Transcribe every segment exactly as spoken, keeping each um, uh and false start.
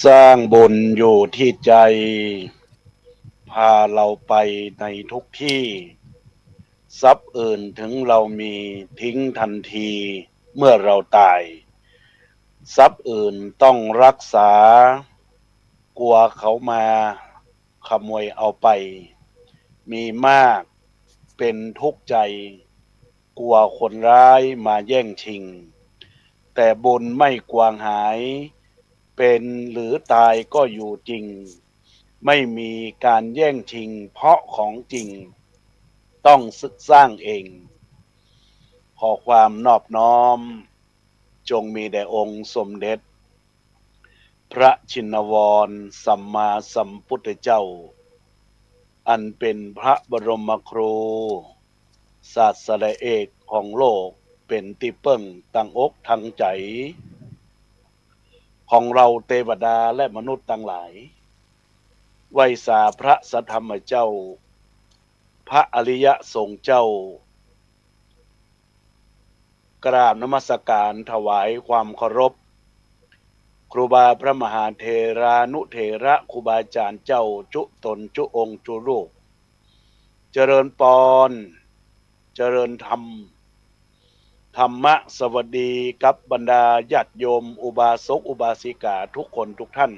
สร้างบุญอยู่ที่ใจ พาเราไปในทุกที่ ทรัพย์อื่นถึงเรามี ทิ้งทันทีเมื่อเราตาย ทรัพย์อื่นต้องรักษา กลัวเขามาขโมยเอาไป มีมากเป็นทุกข์ใจ กลัวคนร้ายมาแย่งชิง แต่บุญไม่กลัวหาย เป็นหรือตายก็อยู่จริง ไม่มีการแย่งชิง เพราะของจริงต้องสร้างเอง ขอความนอบน้อม จงมีแด่องค์สมเด็จ พระชินวรสัมมาสัมพุทธเจ้า อันเป็นพระบรมครู ศาสดาเอกของโลก เป็นตี้เปิ้งตังอกตังใจ๋ ของเราเตวดาและมนุษย์ตังหลาย ไหว้สาพระสัทธรรมเจ้า พระอริยสงฆ์เจ้า กราบนมัสการถวายความเคารพ ครูบาพระมหาเถรานุเถระครูบาอาจ๋ารย์เจ้า จุ๊ต๋นจุ๊องค์จุ๊ลูก เจริญปอน เจริญธรรม ธรรมะสวัสดีกับบรรดาญาติโยมอุบาสกอุบาสิกาทุกคนทุกท่าน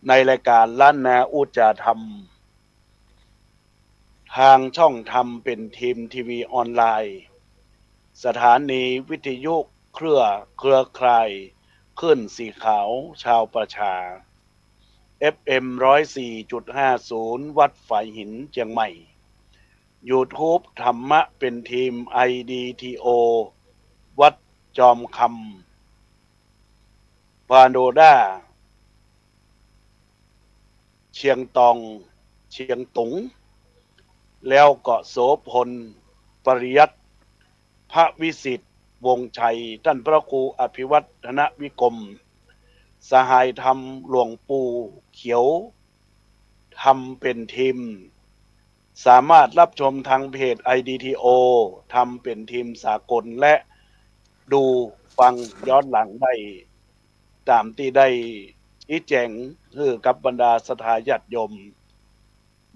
ในรายการล้านนาอู้จ๋าธรรม ทางช่องธรรมเป๋นธรรมทีวีออนไลน์ สถานีวิทยุเครือ เครือข่ายคลื่นสีขาวชาวประชา เอฟเอ็ม ร้อยสี่จุดห้าศูนย์ วัดฝายหิน เจียงใหม่ ยูทูบ ธรรมะเป๋นธรรม ไอดีทีโอ วัดจอมคำ ปาโดด้า เชียงตอง เชียงตุง แล้วก็โสภณ ปริยัติ พระวิสิทธิ์ วงศ์ชัย ต้านพระครูอภิวัฒนวิกรม สหายธรรมหลวงปู่เขียว ธรรมเป๋นธรรม สามารถรับชมทางเพจ ไอดีทีโอ ธรรมเป๋นธรรมสากล และดูฟังย้อนหลังได้ ต๋ามตี้ได้ชี้แจ๋งหื้อกับบรรดาศรัทธาญาติโยม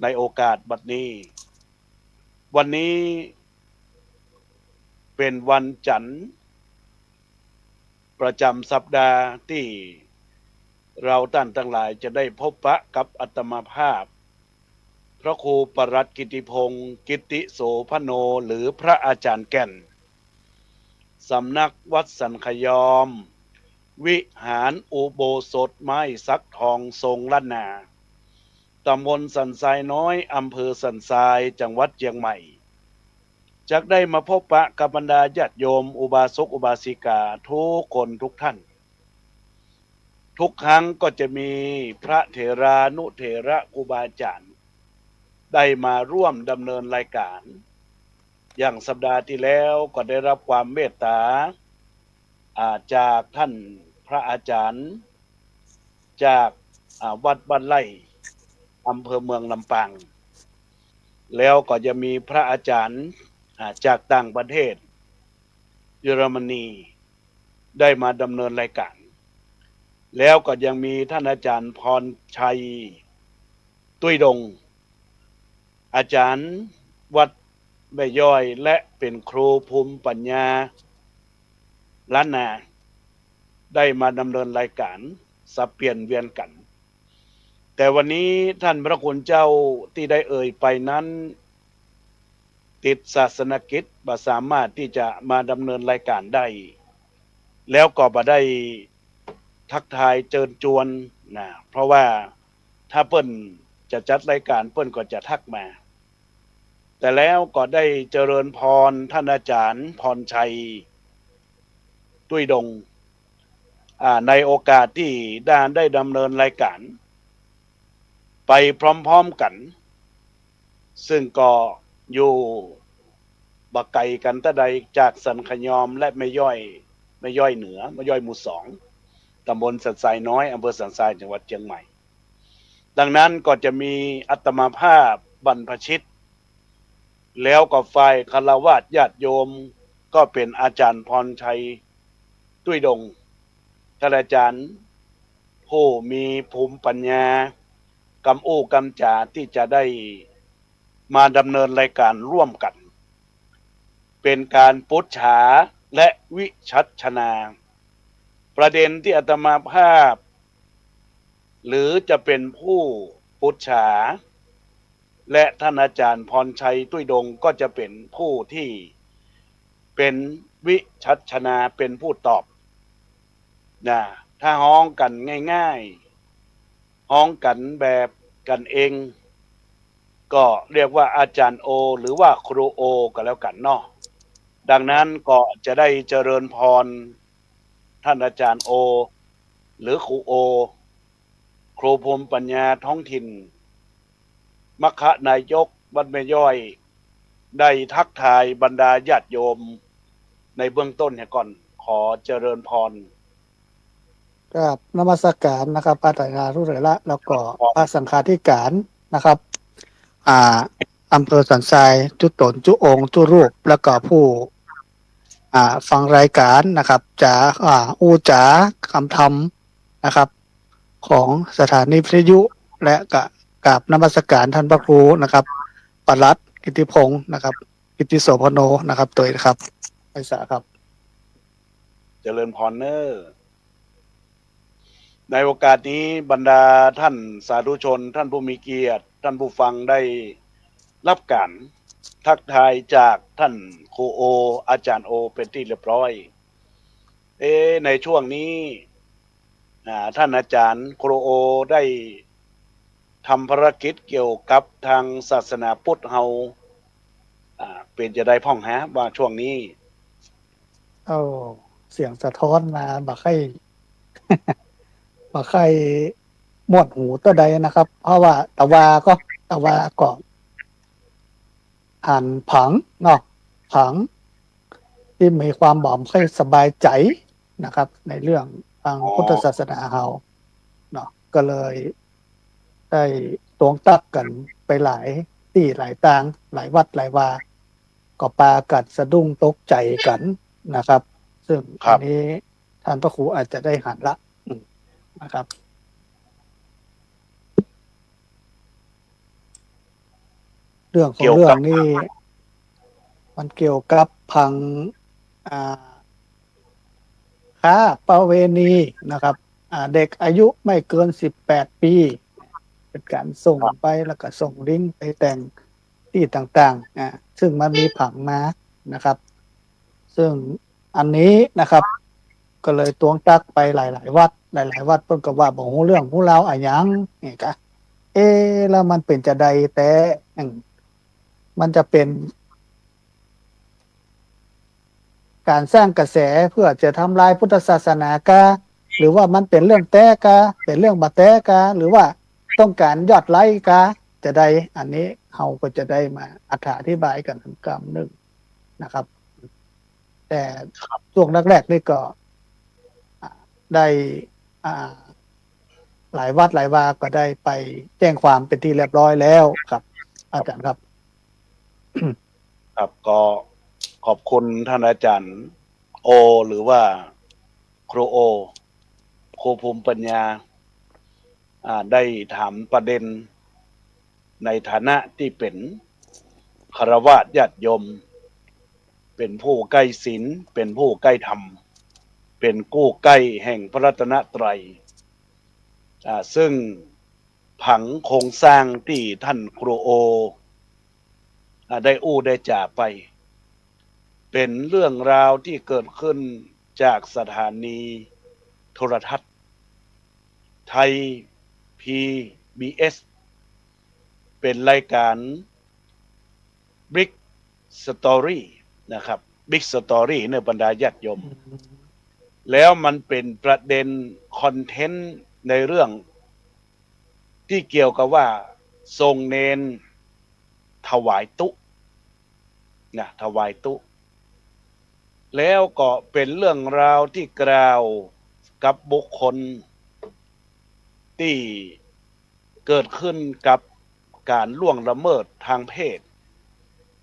ในโอกาสบัดนี้ วันนี้เป๋นวันจันทร์ ประจ๋ำสัปดาห์ตี้เราต้านตังหลายจะได้พบปะกับอาตมาภาพ พระครูปลัดกิตติพงศ์ กิตติโสภโณ หรือพระอาจ๋ารย์แก่น สำนักวัดสันขยอม วิหารอุโบสถไม้สักทองทรงล้านนา ตำบลสันทรายน้อย อำเภอสันทราย จังหวัดเจียงใหม่ จักได้มาพบปะกับบรรดาญาติโยมอุบาสกอุบาสิกาทุกคนทุกท่าน ทุกครั้งก็จะมีพระเถรานุเถระครูบาอาจ๋ารย์ ได้มาร่วมดำเนินรายการ อย่างสัปดาห์ตี้แล้วก็ได้รับความเมตต๋า อ่า จากต้านพระอาจ๋ารย์ จาก อ่า วัดบ้านไร่ อำเภอเมืองลำปาง แล้วก็ยังมีพระอาจ๋ารย์ อ่า จากต่างประเทศ เยอรมนี ได้มาดำเนินรายการ แล้วก็ยังมีต้านอาจ๋ารย์พรชัย ตุ้ยดง อาจ๋ารย์วัดแม่ย้อย และเป๋นครูภูมิปัญญาล้านนา ได้มาดำเนินรายการสับเปลี่ยนเวียนกั๋น แต่วันนี้ต้านพระคุณเจ้าตี้ได้เอ่ยไปนั้น ติดศาสนกิจบ่สามารถตี้จะมาดำเนินรายการได้ แล้วก็บ่ได้ทักทายเจิญจวนนะ เพราะว่าถ้าเปิ้นจะจัดรายการเปิ้นก็จะทักมา แต่แล้วก็ได้เจริญพรต้านอาจ๋ารย์พรชัย ตุ้ยดง อ่า ในโอกาสตี้ได้ดำเนินรายการไปพร้อมๆ กั๋น ซึ่งก็อยู่บ่ไก๋กั๋นเต้าใดจากสันขยอมและแม่ย้อย แม่ย้อยเหนือ แม่ย้อยหมู่สอง ตำบลสันทรายน้อย อำเภอสันทราย จังหวัดเจียงใหม่ ดังนั้นก็จะมีอาตมาภาพบรรพชิต แล้วก็ฝ่ายฆราวาสญาติโยม ก็เป๋นอาจ๋ารย์พรชัย ตุ้ยดง ต้านอาจ๋ารย์ ผู้มีภูมิปัญญา กำอู้กำจ๋าตี้จะได้มาดำเนินรายการร่วมกั๋น เป๋นก๋านปุจฉาและวิจัชนา ประเด็นตี้อาตมาภาพ หรือจะเป๋นผู้ปุจฉา และท่านอาจ๋ารย์พรชัย ตุ้ยดง ก็จะเป๋นผู้ตี้เป๋นวิจัชนา เป๋นผู้ตอบ นะ ถ้าฮ้องกั๋นง่ายๆ ฮ้องกั๋นแบบกั๋นเอง ก็เรียกว่าอาจ๋ารย์โอ หรือว่าครูโอ ก็แล้วกั๋นเนาะ ดังนั้นก็จะได้เจริญพร ท่านอาจ๋ารย์โอ หรือครูโอ ครูภูมิปัญญาท้องถิ่น มัคคนายกวัดแม่ย้อย ได้ทักทายบรรดาญาติโยมในเบื้องต้นเหียก่อน ขอเจริญพร กราบนมัสการนะครับ พระไตรยาธุเถระ แล้วก็พระสังฆาธิการนะครับ อ่า อำเภอสันทราย จุ๊ต๋น จุ๊องค์ จุ๊รูป แล้วก็ผู้ อ่า ฟังรายการนะครับ จ๋า อ่า อู้จ๋า กำธรรมนะครับ ของสถานีวิทยุ และก็กราบนมัสการท่านพระครูนะครับ ปลัดกิตติพงษ์นะครับ กิตติโสภโณนะครับ ตวยนะครับ ไหว้สาครับ เจริญพรเน่อ ในโอกาสนี้บรรดาท่านสาธุชน ท่านผู้มีเกียรติ ท่านผู้ฟังได้ฮับก๋านทักทายจากท่านครูโอ อาจ๋ารย์โอ เป๋นตี้เรียบร้อย เอ๊ะ ในช่วงนี้ อ่า ท่านอาจ๋ารย์ครูโอได้ทำภารกิจเกี่ยวกับทางศาสนาพุทธเฮา อ่า เป๋นจะใดพ่องฮะ ว่าช่วงนี้ โอ้ เสียงสะท้อนมา บ่ใค่ บ่ใค่ม่วนหูเต้าใดนะครับ เพราะว่าตะวาก็ ตะวาก็หันผังเนาะ ผังตี้มีความบ่ค่อยสบายใจ๋นะครับ ในเรื่องตางพุทธศาสนาเฮาเนาะ ก็เลยได้ตวงตักกั๋นไปหลายตี้หลายตาง หลายวัดหลายวา ก็ปากั๋นสะดุ้งตกใจ๋กั๋นนะครับ ซึ่งอันนี้ท่านพระครูอาจจะได้หันละ อืม นะครับ เรื่องของเรื่องนี่ มันเกี่ยวกับผัง อ่า ค้าประเวณีนะครับ อ่า เด็กอายุไม่เกินสิบแปดปี๋ เป๋นก๋านส่งไป แล้วก็ส่งลิงก์ไปแต่งตี้ต่างๆ อ่า ซึ่งมันมีผังมานะครับ ซึ่งอันนี้นะครับ ก็เลยตวงตักไปหลายๆ วัด หลายๆ วัดเปิ้นก็ว่าบ่ฮู้เรื่องฮู้ราวอะหยัง นี่กะ เอ๊ะ แล้วมันเป๋นจะใดแต๊ อืม มันจะเป๋น ก๋านสร้างกระแสเพื่อจะทำลายพุทธศาสนากา หรือว่ามันเป๋นเรื่องแต๊กา เป๋นเรื่องบ่แต๊กา หรือว่าต้องก๋านยอดไลก์กา จะใด อันนี้เฮาก็จะได้มาอธิบายกั๋นกำนึ่งนะครับ แต่ช่วงแรกๆ นี่ก็ อ่า ได้ อ่า หลายวัดหลายวาก็ได้ไปแจ้งความเป๋นตี้เรียบร้อยแล้วครับ อาจ๋ารย์ครับ ครับ ก็ขอบคุณท่านอาจ๋ารย์โอ หรือว่าครูโอ ครูภูมิปัญญา อ่า ได้ถามประเด็นในฐานะตี้เป๋นฆราวาสญาติโยม เป๋นผู้ใก้ศีล เป๋นผู้ใก้ธรรม เป๋นกู้ใก้แห่งพระรัตนตรัย อ่า ซึ่งผังโครงสร้างตี้ท่านครูโอ อ่า ได้อู้ได้จ๋าไป เป๋นเรื่องราวตี้เกิดขึ้นจากสถานีโทรทัศน์ไทย พีบีเอส เป๋นรายก๋าน Big Story นะครับ Big Story ในบรรดาญาติโยม แล้วมันเป๋นประเด็นคอนเทนต์ในเรื่องตี้เกี่ยวกับว่าส่งเณรถวายตุ๊ นะ ถวายตุ๊ แล้วก็เป๋นเรื่องราวตี้กล่าวกับบุคคลตี้เกิดขึ้นกับก๋านล่วงละเมิดตางเพศ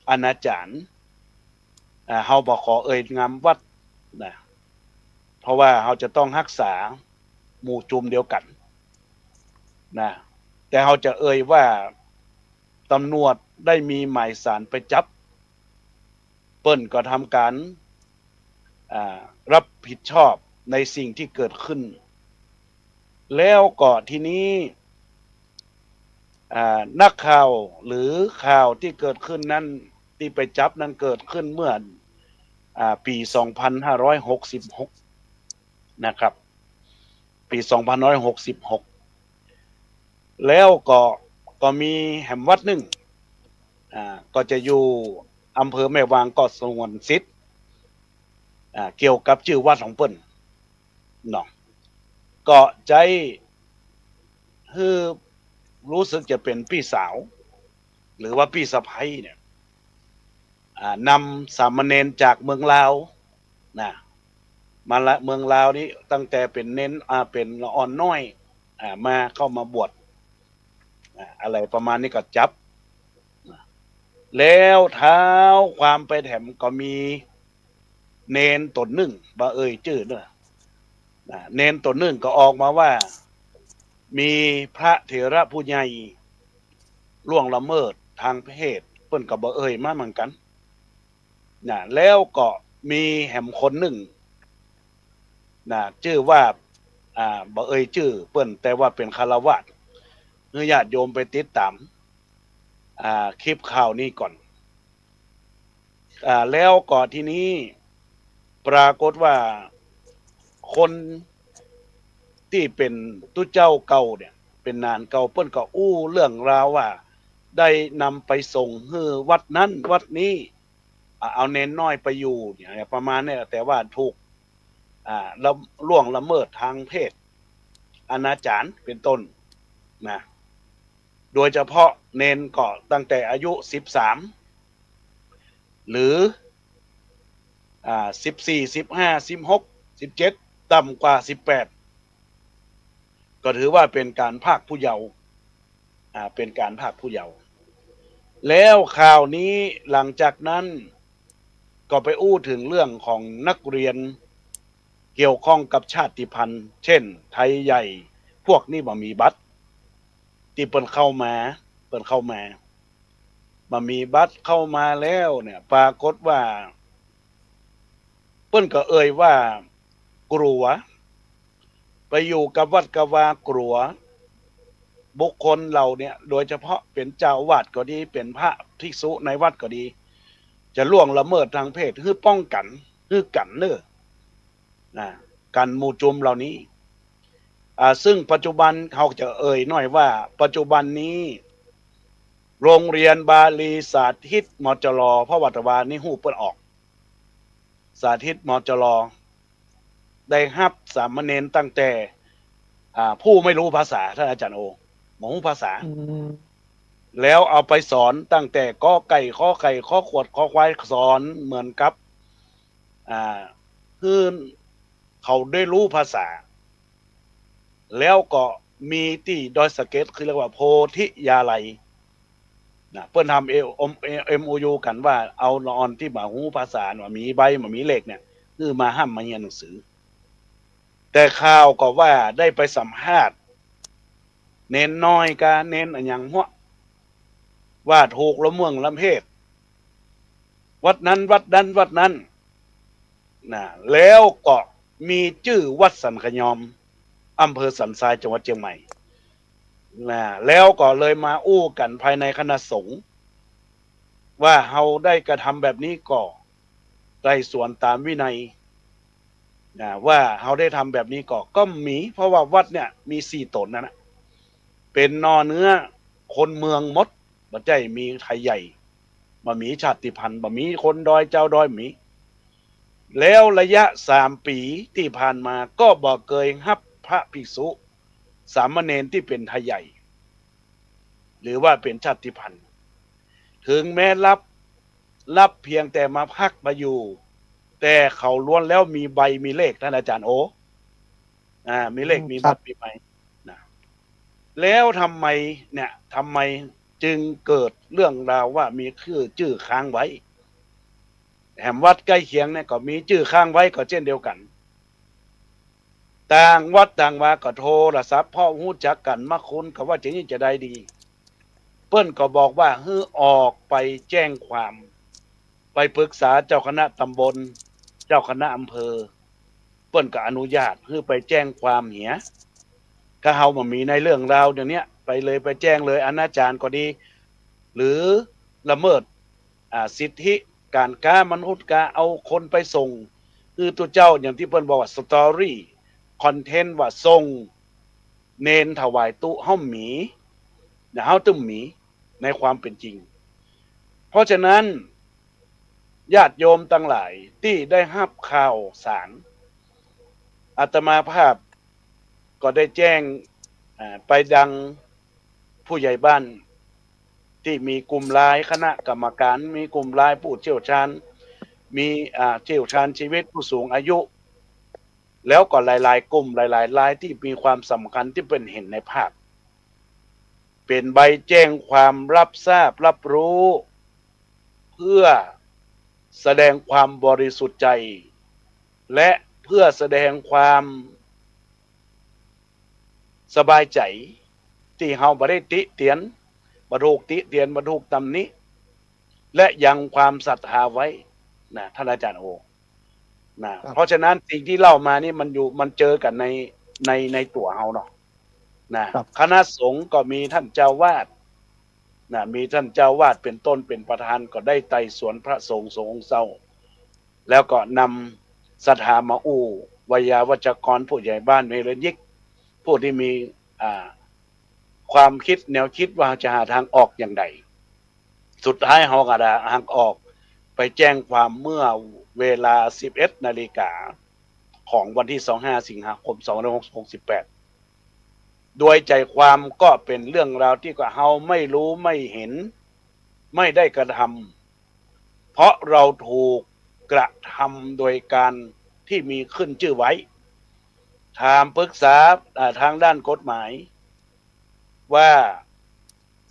อนาจ๋าร อ่า เฮาบ่ขอเอ่ยนามวัดนะ เพราะว่าเฮาจะต้องฮักษา หมู่จุมเดียวกั๋น นะ แต่เฮาจะเอ่ยว่าตำรวจได้มีหมายศาลไปจับ เปิ้นก็ทำก๋าน อ่า รับผิดชอบในสิ่งตี้เกิดขึ้น แล้วก็ทีนี้ อ่า นักข่าวหรือข่าวตี้เกิดขึ้นนั้น ตี้ไปจับนั้นเกิดขึ้นเมื่อ อ่า ปี๋สองพันห้าร้อยหกสิบหก นะครับ ปี๋สองพันห้าร้อยหกสิบหก แล้วก็ ก็มีแหมวัดนึ่ง อ่า ก็จะอยู่อำเภอแม่วาง ก็สงวนสิทธิ์ อ่า เกี่ยวกับจื้อวัดของเปิ้น เนาะ ก็ใจ๊ คือ รู้สึกจะเป๋นปี้สาว หรือว่าปี้สะใภ้เนี่ย อ่า นำสามเณรจากเมืองลาว นะ มาละเมืองลาวนี้ ตั้งแต่เป๋นเณร อ่า เป๋นละอ่อนน้อย อ่า มา เข้ามาบวช อ่า อะไรประมาณนี้ก็จับ นะ แล้วเท้าความไปแถมก็มี เณรต๋นนึ่ง บ่เอ่ยจื้อเน่อ นะ เณรต๋นนึ่งก็ออกมาว่า มีพระเถระผู้ใหญ่ล่วงละเมิดตางเพศ เปิ้นก็บ่เอ่ยมาเหมือนกั๋น นะ แล้วก็มีแหมคนนึ่ง นะ จื้อว่า อ่า บ่เอ่ยจื้อเปิ้น แต่ว่าเป๋นฆราวาส หื้อญาติโยมไปติดต๋าม อ่า คลิปข่าวนี้ก่อน อ่า แล้วก็ทีนี้ปรากฏว่าคนตี้เป๋นตุ๊เจ้าเก่าเนี่ย เป๋นหนานเก่า เปิ้นก็อู้เรื่องราวว่า ได้นำไปส่งหื้อวัดนั้นวัดนี้ อ่า เอาเณรน้อยไปอยู่เนี่ย ประมาณนี้แหละ แต่ว่าถูก อ่า ละ ล่วงละเมิดตางเพศ อนาจารเป๋นต้น นะ โดยเฉพาะเณรก็ตั้งแต่อายุสิบสาม หรือ อ่า สิบสี่ สิบห้า สิบหก สิบเจ็ด ต่ำกว่าสิบแปด ก็ถือว่าเป๋นก๋านพรากผู้เยาว์ อ่า เป๋นก๋านพรากผู้เยาว์ แล้วข่าวนี้หลังจากนั้นก็ไปอู้เถิงเรื่องของนักเรียนเกี่ยวข้องกับชาติพันธุ์ เช่น ไทยใหญ่ พวกนี้บ่มีบัตร ตี้เปิ้นเข้ามา เปิ้นเข้ามา บ่มีบัตรเข้ามาแล้วเนี่ย ปรากฏว่า เปิ้นก็เอ่ยว่ากลัว ไปอยู่กับวัดกับวา กลัวบุคคลเหล่าเนี้ย โดยเฉพาะเป๋นเจ้าอาวาสก็ดี เป๋นพระภิกษุในวัดก็ดี จะล่วงละเมิดตางเพศ หื้อป้องกั๋น หื้อกั๋นเน่อ นะ กั๋นหมู่จุมเหล่านี้ อ่า ซึ่งปัจจุบันเฮาจะเอ่ยหน้อยว่า ปัจจุบันนี้ โรงเรียนบาลีสาธิต มจร เพราะว่าตะวานี้ฮู้เปิ้นออก สาธิต มจร ได้ฮับสามเณรตั้งแต่ อ่า ผู้ไม่รู้ภาษา ต้านอาจ๋ารย์โอ บ่ฮู้ภาษา อืม แล้วเอาไปสอนตั้งแต่กอไก่ ขอไข่ ขอขวด คอควาย สอนเหมือนกับ อ่า หื้อเขาได้ฮู้ภาษา แล้วก็มีตี้ดอยสะเก็ด คือเรียกว่าโพธิยาลัย นะ เปิ้นทำเอ เอ็มโอยู กั๋นว่า เอาละอ่อนตี้บ่ฮู้ภาษา บ่มีใบ บ่มีเลขเนี่ย หื้อมาฮ่ำมาเฮียนหนังสือ แต่ข่าวก็ว่าได้ไปสัมภาษณ์ เณรน้อยกา เณรอะหยังหั้ว ว่าถูกละเมิดละเพศ วัดนั้น วัดนั้น วัดนั้น นะ แล้วก็มีจื้อวัดสันขยอม อำเภอสันทราย จังหวัดเจียงใหม่ นะ แล้วก็เลยมาอู้กั๋นภายในคณะสงฆ์ ว่าเฮาได้กระทำแบบนี้ก็ไต่สวนต๋ามวินัย นะ ว่าเฮาได้ทำแบบนี้ก็ ก็มี เพราะว่าวัดเนี่ยมีสี่ต๋นนั่นนะ เป๋นนอเนื้อคนเมืองหมด บ่ใจ้มีไทยใหญ่ บ่มีชาติพันธุ์ บ่มีคนดอย จาวดอย บ่มี แล้วระยะสามปี๋ตี้ผ่านมาก็บ่เกยฮับพระภิกษุ สามเณรตี้เป๋นไทยใหญ่ หรือว่าเป๋นชาติพันธุ์ เถิงแม้ฮับ ฮับเพียงแต่มาพักมาอยู่ แต่เขาล้วนแล้วมีใบมีเลข ต้านอาจ๋ารย์โอ อ่า มีเลข อืม มีบัตร ครับ มีใบ นะ แล้วทำไมเนี่ย ทำไมจึงเกิดเรื่องราวว่ามีชื่อ จื้อค้างไว้ แหมวัดใก้เคียงเนี่ยก็มีจื้อค้างไว้ก็เจ้นเดียวกั๋น ต่างวัดต่างวาก็โทรศัพท์ เพราะฮู้จักกั๋นมาคุยกั๋นว่าจะนี่จะใดดี เปิ้นก็บอกว่าหื้อออกไปแจ้งความ ไปปรึกษาเจ้าคณะตำบล เจ้าคณะอำเภอ เปิ้นก็อนุญาตหื้อไปแจ้งความเหีย ถ้าเฮาบ่มีในเรื่องราวเดี๋ยวเนี้ย ไปเลย ไปแจ้งเลย อนาจารก็ดี หรือละเมิด อ่า สิทธิก๋านค้ามนุษย์ ก๋านเอาคนไปส่ง คือตุ๊เจ้าอย่างตี้เปิ้นบอกว่า story content ว่าส่งเณรถวายตุ๊ เฮามี นะ เฮาตึงมีในความเป๋นจริง เพราะฉะนั้น ญาติโยมตังหลายตี้ได้ฮับข่าวสาร อาตมาภาพก็ได้แจ้ง อ่า ไปยังผู้ใหญ่บ้าน ตี้มีกุมไลน์คณะกรรมก๋าน มีกุมไลน์ผู้เชี่ยวชาญ มี อ่า เชี่ยวชาญชีวิตผู้สูงอายุ แล้วก็หลายๆ กุม หลายๆ ไลน์ตี้มีความสำคัญตี้เปิ้นหันในภาพ เป๋นใบแจ้งความรับทราบรับฮู้ เพื่อแสดงความบริสุทธิ์ใจ๋ และเพื่อแสดงความสบายใจ๋ ตี้เฮาบ่ได้ติเตียน บ่ถูกติเตียน บ่ถูกตำหนิ และยังความศรัทธาไว้ นะ ต้านอาจ๋ารย์โอ นะ ครับ เพราะฉะนั้นสิ่งตี้เล่ามานี่มันอยู่ มันเจอกั๋นใน ใน ในตั๋วเฮาเนาะ นะ ครับ คณะสงฆ์ก็มีต้านเจ้าอาวาส นะ มีต้านเจ้าอาวาสเป๋นต้นเป๋นประธาน ก็ได้ไต่สวนพระสงฆ์ สงฆ์องค์เจ้า แล้วก็นำศรัทธามาอู้ ไวยาวัจกร ผู้ใหญ่บ้าน เมรยิก ผู้ตี้มี อ่า ความกึ๊ดแนวกึ๊ดว่าจะหาตางออกอย่างใด สุดท้ายเฮาก็ได้ตางออก ไปแจ้งความเมื่อเวลา สิบเอ็ดนาฬิกา ของวันตี้ ซาวห้า สิงหาคม สองพันห้าร้อยหกสิบแปด โดยใจ๋ความก็เป๋นเรื่องราวตี้ว่าเฮาไม่รู้ไม่หัน ไม่ได้กระทำ เพราะเราถูกกระทำโดยการตี้มีขึ้นจื้อไว้ ถามปรึกษา อ่า ตางด้านกฎหมาย ว่า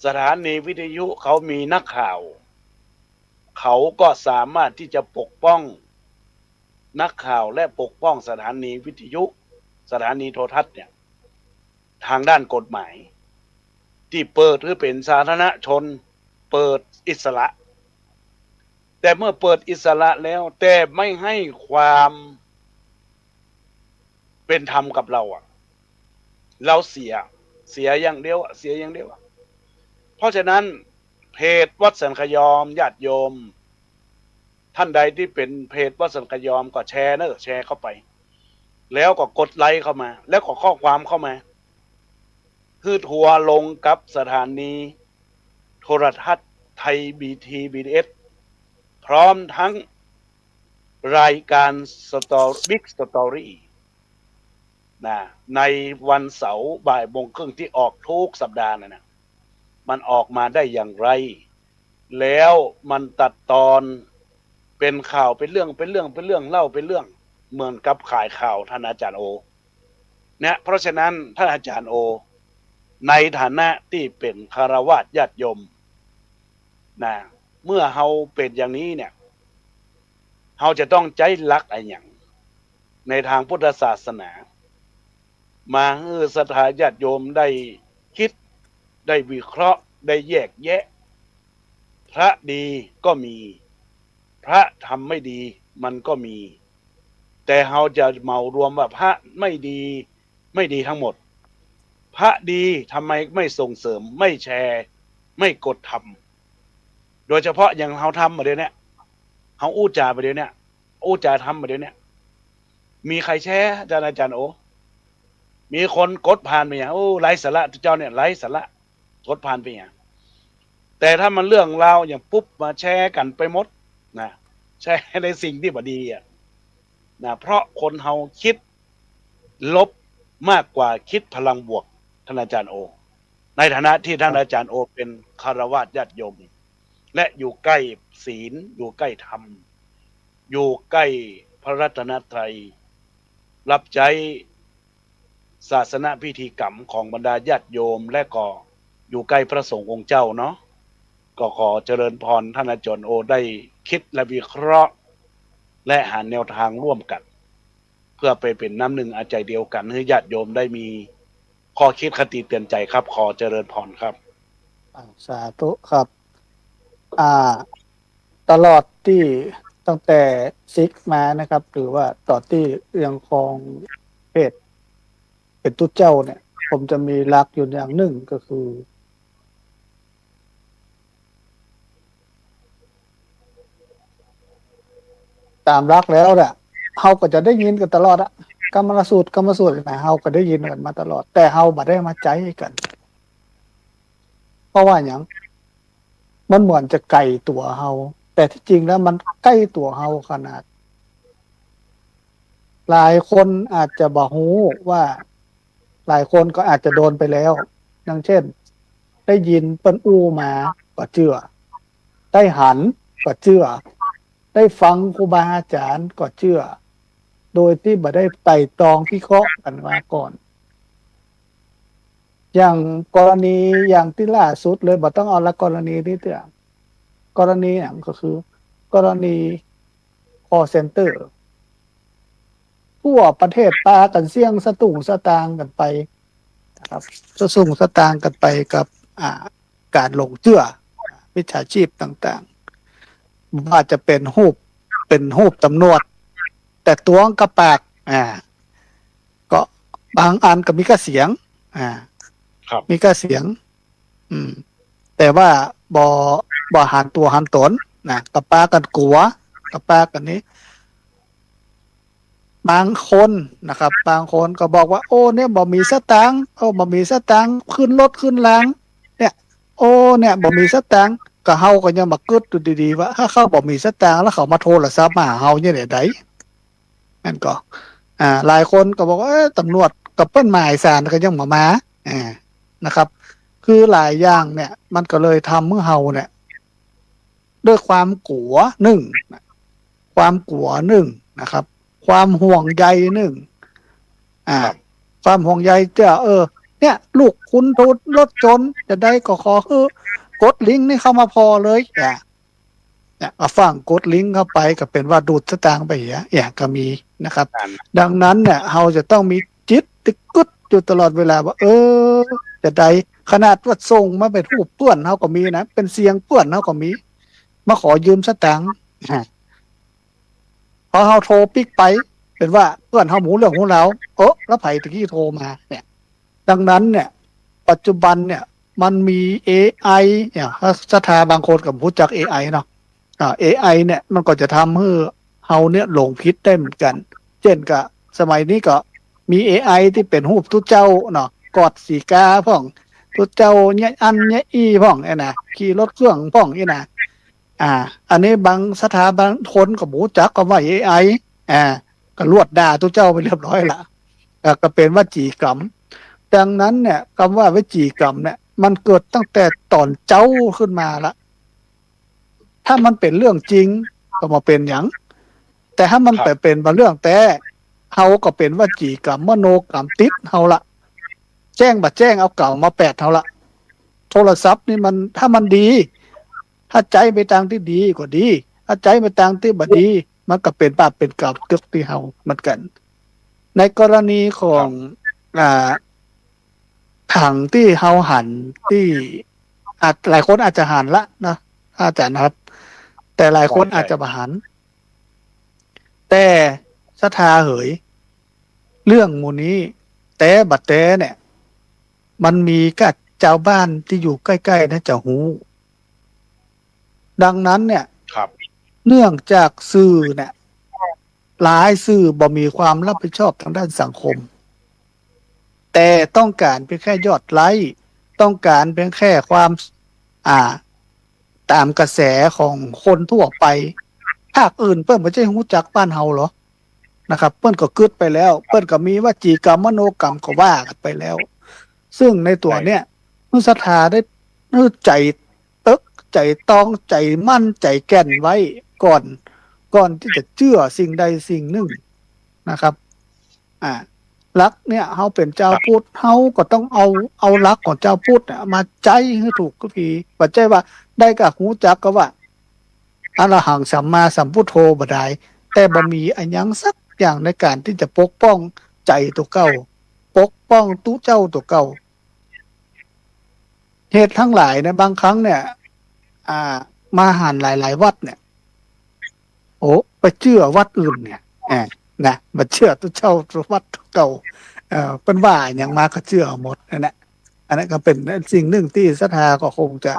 สถานีวิทยุเขามีนักข่าว เขาก็สามารถตี้จะปกป้องนักข่าวและปกป้องสถานีวิทยุ สถานีโทรทัศน์เนี่ย ตางด้านกฎหมาย ตี้เปิดหื้อเป๋นสาธารณชน เปิดอิสระ แต่เมื่อเปิดอิสระแล้ว แต่ไม่ให้ความเป๋นธรรมกับเราอะ เราเสีย เสียอย่างเดียวอะ เสียอย่างเดียวอะ เพราะฉะนั้นเพจวัดสันขยอม ญาติโยม ต้านใดตี้เป๋นเพจวัดสันขยอมก็แชร์เน่อ แชร์เข้าไป แล้วก็กดไลก์เข้ามา แล้วก็ข้อความเข้ามา หื้อทัวร์ลงกับสถานีโทรทัศน์ไทย บีที บีทีเอส พร้อมทั้งรายการ Story Big Story นะ ในวันเสาร์บ่ายโมงครึ่งตี้ออกทุกสัปดาห์นั่นนะ มันออกมาได้อย่างไร แล้วมันตัดตอนเป๋นข่าว เป๋นเรื่อง เป๋นเรื่อง เป๋นเรื่อง เล่าเป๋นเรื่อง เหมือนกับขายข่าวต้านอาจ๋ารย์โอ เนี่ย เพราะฉะนั้นต้านอาจ๋ารย์โอ ในฐานะตี้เป๋นฆราวาสญาติโยม นะ เมื่อเฮาเป๋นอย่างนี้เนี่ย เฮาจะต้องใจ๊หลักอะหยัง ในตางพุทธศาสนา มาหื้อศรัทธาญาติโยมได้กึ๊ด ได้วิเคราะห์ ได้แยกแยะ พระดีก็มี พระทำไม่ดีมันก็มี แต่เฮาจะเหมารวมว่าพระไม่ดี ไม่ดีตังหมด พระดีทำไมไม่ส่งเสริม ไม่แชร์ ไม่กดทำ โดยเฉพาะอย่างเฮาทำบ่าเดี่ยวเนี้ย เฮาอู้จ๋าบ่าเดี่ยวเนี้ย อู้จ๋าทำบ่าเดี่ยวเนี้ย มีใผแชร์ ต้านอาจ๋ารย์โอ มีคนกดผ่านไปหยัง โอ้ ไร้สาระ เจ้าเนี่ยไร้สาระ กดผ่านไปหยัง แต่ถ้ามันเรื่องราวอย่างปุ๊บ มาแชร์กั๋นไปหมดนะ แชร์ในสิ่งตี้บ่ดีอะนะ เพราะคนเฮากึ๊ดลบมากกว่าคิดพลังบวก ต้านอาจ๋ารย์โอ ในฐานะตี้ต้านอาจ๋ารย์โอเป๋นฆราวาสญาติโยม และอยู่ใก้ศีล อยู่ใก้ธรรม อยู่ใก้พระรัตนตรัย รับใจ๊ศาสนพิธีกรรมของบรรดาญาติโยม และก็อยู่ใก้พระสงฆ์องค์เจ้าเนาะ ก็ขอเจริญพรต้านอาจ๋ารย์โอได้กึ๊ดและวิเคราะห์ และหาแนวตางร่วมกั๋น พื่อไปเป๋นน้ำนึ่งอันใจ๋เดียวกั๋น หื้อญาติโยมได้มีข้อคิดคติเตือนใจ๋ครับ ขอเจริญพรครับ อ่า สาธุครับ อ่า ตลอดตี้ตั้งแต่สิกมานะครับ หรือว่าต๋อนตี้ยังครองเพศเป๋นตุ๊เจ้าเนี่ย ผมจะมีหลักอยู่อย่างนึ่งก็คือ ต๋ามหลักแล้วเนี่ย เฮาก็จะได้ยินกั๋นตลอดอะ กำมะสูตร กำมะสูตรนะ เฮาก็ได้ยินกั๋นมาตลอด แต่เฮาบ่ได้มาใจ๊กั๋น เพราะว่าหยัง มันเหมือนจะไก๋ตั๋วเฮา แต่ตี้จริงแล้วมันใก้ตั๋วเฮาขนาด หลายคนอาจจะบ่ฮู้ว่า หลายคนก็อาจจะโดนไปแล้ว อย่างเช่น ได้ยินเปิ้นอู้มาก็เจื้อ ได้หันก็เจื้อ ได้ฟังครูบาอาจ๋ารย์ก็เจื้อ โดยตี้บ่ได้ไตร่ตรองพิเคราะห์กั๋นมาก่อน อย่างกรณีอย่างตี้ล่าสุดเลย บ่ต้องเอาละกรณีนี้เตื้อ กรณีหยังก็คือ กรณี call center ทั่วประเทศปากั๋นเสี้ยงสตุ้งสตางค์กั๋นไปนะครับ สตุ้งสตางค์กั๋นไปกับ อ่า ก๋านหลงเจื้อมิจฉาชีพต่างๆ บ่ว่าจะเป๋นฮูป เป๋นฮูปตำรวจ แต่ตั๋วกะปาก อ่า ก็บางอันก็มีก้าเสียง อ่า ครับ มีก้าเสียง อืม แต่ว่าบ่ บ่หันตั๋วหันต๋นนะ ก็ปากั๋นกั๋ว ก็ปากั๋นนี้ บางคนนะครับ บางคนก็บอกว่า โอ้ เนี่ยบ่มีสตางค์ โอ้ บ่มีสตางค์ ขึ้นรถขึ้นราง เนี่ย โอ้ เนี่ยบ่มีสตางค์ ก็เฮาก็ยังมากึ๊ดดูดีๆ ว่า ถ้าเขาบ่มีสตางค์ แล้วเขามาโทรศัพท์มาหาเฮาเนี่ยแนวใด นั่นก็ อ่า หลายคนก็บอกว่า เอ้ย ตำรวจก็เปิ้นหมายสารก็ยังบ่มา อ่า นะครับ คือหลายอย่างเนี่ย มันก็เลยทำหื้อเฮาเนี่ย ด้วยความกั๋วนึ่งนะ ความกั๋วนึ่งนะครับ ความห่วงใยนึ่ง อ่า ครับ ความห่วงใยเจ้า เออ เนี่ย ลูกคุณถูกรถชน จะใดก็ขอหื้อกดลิงก์นี้เข้ามาผ่อเลย อ่า เนี่ย เอาฟั่งกดลิงก์เข้าไปก็เป๋นว่าดูดสตางค์ไปเหีย เนี่ย ก็มีนะครับ นั่น ดังนั้นเนี่ย เฮาจะต้องมีจิตตี้กึ๊ดอยู่ตลอดเวลาว่า เออ จะใด ขนาดว่าส่งมาเป๋นฮูปเปื้อนเฮาก็มีนะ เป๋นเสียงเปื้อนเฮาก็มี มาขอยืมสตางค์ อ่า พอเฮาโทรปิ๊กไป เป๋นว่าเปื้อนเฮาบ่ฮู้เรื่องฮู้ราว เออ แล้วใผตะกี้โทรมาเนี่ย ดังนั้นเนี่ย ปัจจุบันเนี่ย มันมีเอไอ เนี่ย ศรัทธาบางคนก็บ่ฮู้จักเอไอเนาะ อ่า เอไอเนี่ย มันก็จะทำหื้อเฮาเนี่ยหลงผิดได้เหมือนกั๋น เจ้นกะสมัยนี้ก็มีเอไอตี้เป๋นฮูปตุ๊เจ้าเนาะ กอดสีกาพ่อง ตุ๊เจ้าเยียะอั้นเยียะอี้พ่องเนี่ยนะ ขี่รถเครื่องพ่องเนี่ยนะ อ่า อันนี้บางศรัทธาบางคนก็บ่ฮู้จักกำว่าเอไอ อ่า ก็ลวดด่าตุ๊เจ้าไปเรียบร้อยละ อ่า ก็เป๋นวจีกรรม ดังนั้นเนี่ย กำว่าวจีกรรมเนี่ย มันเกิดตั้งแต่ต๋อนเจ๊าขึ้นมาละ ถ้ามันเป๋นเรื่องจริงก็บ่เป๋นหยัง แต่ถ้ามัน ครับ ไปเป๋นบ่าเรื่องแต๊ เฮาก็เป๋นวจีกรรมมโนกรรมติดเฮาละ แจ้งบ่าแจ้งเอากรรมมาแปดเฮาละ โทรศัพท์นี่มัน ถ้ามันดี ถ้าใจ๊ไปตางตี้ดีก็ดี ถ้าใจ๊ไปตางตี้บ่ดี มันก็เป๋นบาปเป๋นกรรมตกตี้เฮาเหมือนกั๋น ในกรณีของ ครับ อ่า ผังตี้เฮาหันตี้ อาจ หลายคนอาจจะหันละนะ อาจารย์นะครับ แต่หลายคน ใช่ อาจจะบ่หัน แต่ศรัทธาเหย เรื่องหมู่นี้ แต๊บ่แต๊เนี่ย มันมีกับจาวบ้านตี้อยู่ใก้ๆ น่าจะฮู้ ดังนั้นเนี่ย ครับ เนื่องจากสื่อเนี่ย หลายสื่อบ่มีความรับผิดชอบตางด้านสังคม แต่ต้องก๋านเปียงแค่ยอดไลก์ ต้องก๋านเปียงแค่ความ อ่า ต๋ามกระแสของคนทั่วไป ภาคอื่นเปิ้นบ่ใจ้ฮู้จักบ้านเฮาเหรอ นะครับ เปิ้นก็กึ๊ดไปแล้ว เปิ้นก็มีวจีกรรมมโนกรรมก็ว่ากั๋นไปแล้ว ซึ่งในตั๋วเนี่ย ใช่ หื้อศรัทธาได้ หื้อใจ๋ตึก ใจ๋ตอง ใจ๋มั่น ใจ๋แก่นไว้ก่อน ก่อนตี้จะเจื้อสิ่งใดสิ่งนึ่งนะครับ อ่า หลักเนี่ย เฮาเป๋นจาวพุทธ เฮาก็ต้องเอา เอาหลักของจาวพุทธเนี่ยมาใจ๊หื้อถูกตี้ บ่ใจ้ว่าได้กะฮู้จักกำว่า อะระหังสัมมาสัมพุทโธบ่ดาย แต่บ่มีอะหยังสัก อย่างในก๋านตี้จะปกป้องใจ๋ตั๋วเก่า ปกป้องตุ๊เจ้าตั๋วเก่า เหตุตังหลายเนี่ย บางครั้งเนี่ย อ่า มาหันหลายๆ วัดเนี่ย โอ้ ไปเจื้อวัดอื่นเนี่ย อ่า นะ บ่เจื้อตุ๊เจ้าวัดเก่า เอ่อ เปิ้นว่าหยังมาก็เจื้อหมดนั่นแหละ อันนั้นก็เป๋นสิ่งนึ่งตี้ศรัทธาก็คงจะ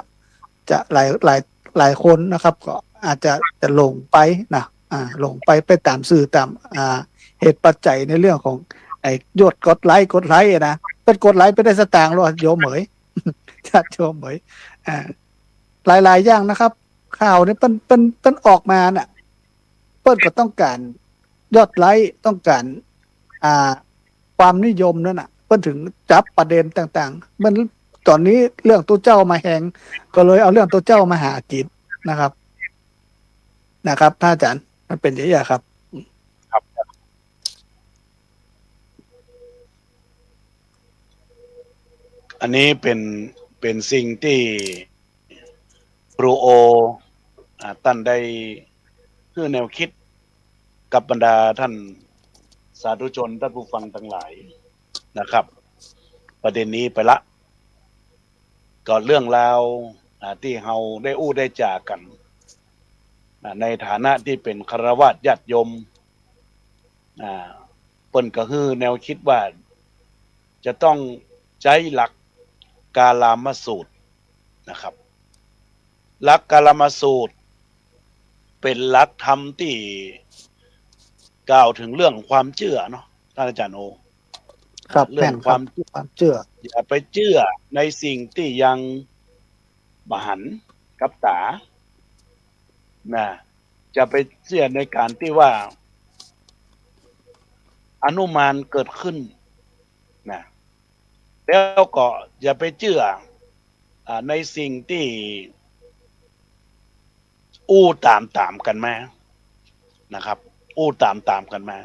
จะหลาย หลาย หลายคนนะครับ ก็อาจจะ จะหลงไปนะ อ่า หลงไป ไปต๋ามสื่อต๋าม อ่า เหตุปัจจัยในเรื่องของไอ้ยอดกดไลก์ กดไลก์อะนะ เปิ้นกดไลก์ไปได้สตางค์แล้วอะ โยมเหมย ญาติโยมเหมย อ่า หลายๆ อย่างนะครับ ข่าวเนี่ยเปิ้น เปิ้น เปิ้นออกมาน่ะ เปิ้นก็ต้องก๋านยอดไลก์ ต้องก๋าน อ่า ความนิยมนั่นน่ะ เปิ้นถึงจับประเด็นต่างๆ เหมือนต๋อนนี้เรื่องตุ๊เจ้ามาแฮง ก็เลยเอาเรื่องตุ๊เจ้ามาหากิ๋นนะครับ นะครับ ท่านอาจ๋ารย์ มันเป๋นอย่างนี้อะครับ ครับ อันนี้เป๋น เป๋นสิ่งตี้ครูโอ อ่า ต้านได้หื้อแนวกึ๊ดกับบรรดาต้านสาธุชน ต้านผู้ฟังตังหลายนะครับ ประเด็นนี้ไปละ ก็เรื่องราว อ่า ตี้เฮาได้อู้ได้จ๋ากั๋น อ่า ในฐานะตี้เป๋นฆราวาสญาติโยม อ่า เปิ้นก็หื้อแนวกึ๊ดว่าจะต้องใจ๊หลักกาลามสูตรนะครับ หลักกาลามสูตรเป๋นหลักธรรมตี้กล่าวเถิงเรื่องความเจื้อเนาะ ท่านอาจ๋ารย์โอ ครับ เรื่อง แม่นครับ ความเจื้อ ความเจื้อ อย่าไปเจื้อในสิ่งตี้ยังบ่หันกับต๋า นะ จะไปเจื้อในก๋านตี้ว่าอนุมานเกิดขึ้นนะ แล้วก็อย่าไปเจื้อ อ่า ในสิ่งตี้อู้ต๋ามๆ กั๋นมานะครับ อู้ต๋ามๆ กั๋นมา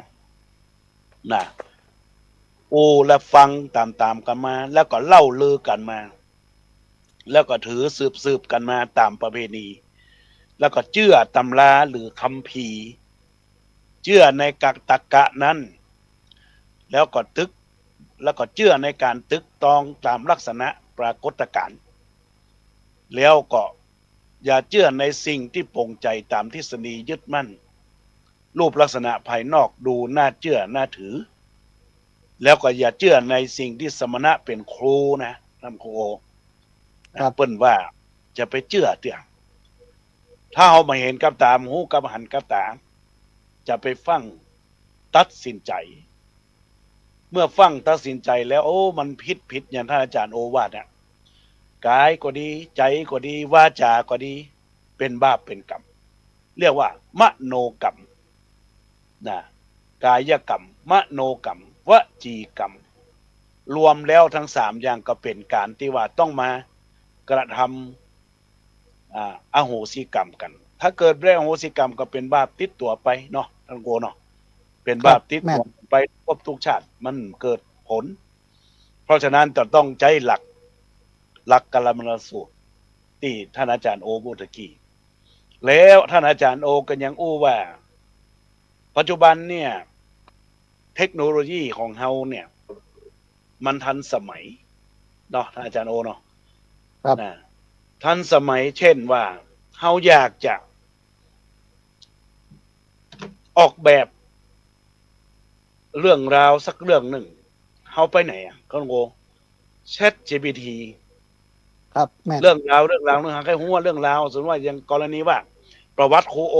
นะ อู้และฟังต๋ามๆ กั๋นมา แล้วก็เล่าลือกั๋นมา แล้วก็ถือสืบๆ กั๋นมาต๋ามประเพณี แล้วก็เจื้อตำราหรือคัมภีร์ เจื้อในกักตรรกะนั้น แล้วก็ตึก แล้วก็เจื้อในก๋านตึกตองต๋ามลักษณะปรากฏการณ์ แล้วก็อย่าเจื้อในสิ่งตี้ปลงใจ๋ต๋ามทฤษฎียึดมั่น รูปลักษณะภายนอกดูน่าเจื้อน่าถือ แล้วก็อย่าเจื้อในสิ่งตี้สมณะเป๋นครูนะ ท่านครูโอ ครับ เปิ้นว่าจะไปเจื้อเตื้อ ถ้าเฮาบ่หันกับต๋า บ่ฮู้กับหันกับต๋า จะไปฟั่งตัดสินใจ๋ เมื่อฟั่งตัดสินใจ๋แล้ว โอ้ มันผิด ผิดอย่างท่านอาจ๋ารย์โอว่าเนี่ย ก๋ายก็ดี ใจ๋ก็ดี วาจาก็ดี เป๋นบาปเป๋นกรรม เรียกว่ามโนกรรม นะ กายกรรม มโนกรรม วจีกรรม รวมแล้วทั้งสามอย่างก็เป๋นก๋านตี้ว่าต้องมากระทำ อ่า อโหสิกรรมกั๋น ถ้าเกิดบ่ได้อโหสิกรรมก็เป๋นบาปติดตั๋วไปเนาะ ท่านครูเนาะ เป๋นบาปติดตั๋ว ครับ แม่น ไปภพบทุกชาติ มันเกิดผล เพราะฉะนั้นจะต้องใจ๊หลัก หลักกาลามสูตร ตี้ท่านอาจ๋ารย์โออู้ตะกี้ แล้วท่านอาจ๋ารย์โอก็ยังอู้ว่า ปัจจุบันเนี่ย เทคโนโลยีของเฮาเนี่ย มันทันสมัยเนาะ ท่านอาจ๋ารย์โอเนาะ ครับ นะ ทันสมัย เช่นว่า เฮาอยากจะออกแบบเรื่องราวสักเรื่องนึ่ง เฮาไปไหนอะ ท่านครู แชทจีพีที ครับ แม่น เรื่องราว เรื่องราวนึ่ง หากใค่ฮู้ว่าเรื่องราว สมมุติว่าอย่างกรณีว่า ประวัติครูโอ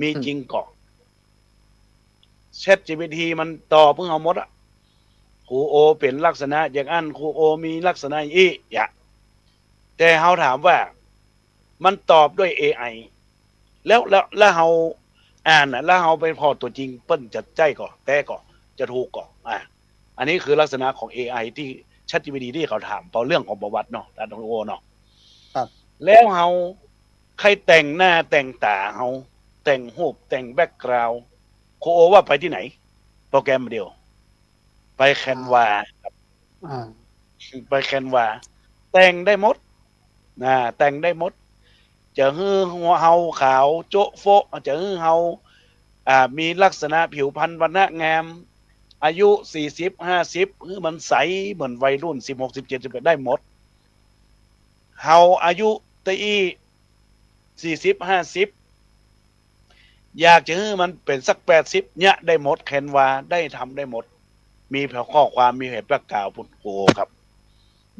มี อืม จริงก่อ แชทจีพีทีมันตอบหื้อเฮาหมดอะ ครูโอเป๋นลักษณะอย่างอั้น ครูโอมีลักษณะอี้อะ แต่เฮาถามว่ามันตอบด้วยเอไอ แล้ว แล้ว แล้วเฮาอ่านน่ะ แล้วเฮาไปผ่อตั๋วจริง เปิ้นจะใจ้ก่อ แต๊ก่อ จะถูกก่อ อ่า อันนี้คือลักษณะของเอไอตี้ แชทจีพีที ตี้เขาถามเปาเรื่องของประวัติเนาะ ท่านครูโอเนาะ ครับ แล้วเฮาใค่แต่งหน้าแต่งต๋าเฮา แต่งฮูป แต่งแบ็คกราวด์ ครูโอว่าไปตี้ไหน โปรแกรมเดียว ไปแคนวา อ่า ไปแคนวา แต่งได้หมด นะ แต่งได้หมด จะหื้อเฮาขาวโจ๊ะโฟะ จะหื้อเฮา อ่า มีลักษณะผิวพรรณวรรณะงาม อายุสี่สิบ ห้าสิบ หื้อมันใสเหมือนวัยรุ่น สิบหก สิบเจ็ด สิบแปด ได้หมด เฮาอายุตะอี้ สี่สิบ ห้าสิบ อยากจะหื้อมันเป๋นสัก แปดสิบ เยียะได้หมด แคนวาได้ ทำได้หมด มีแผนข้อความ มีแผนปากกาว ปุ้น ครูครับ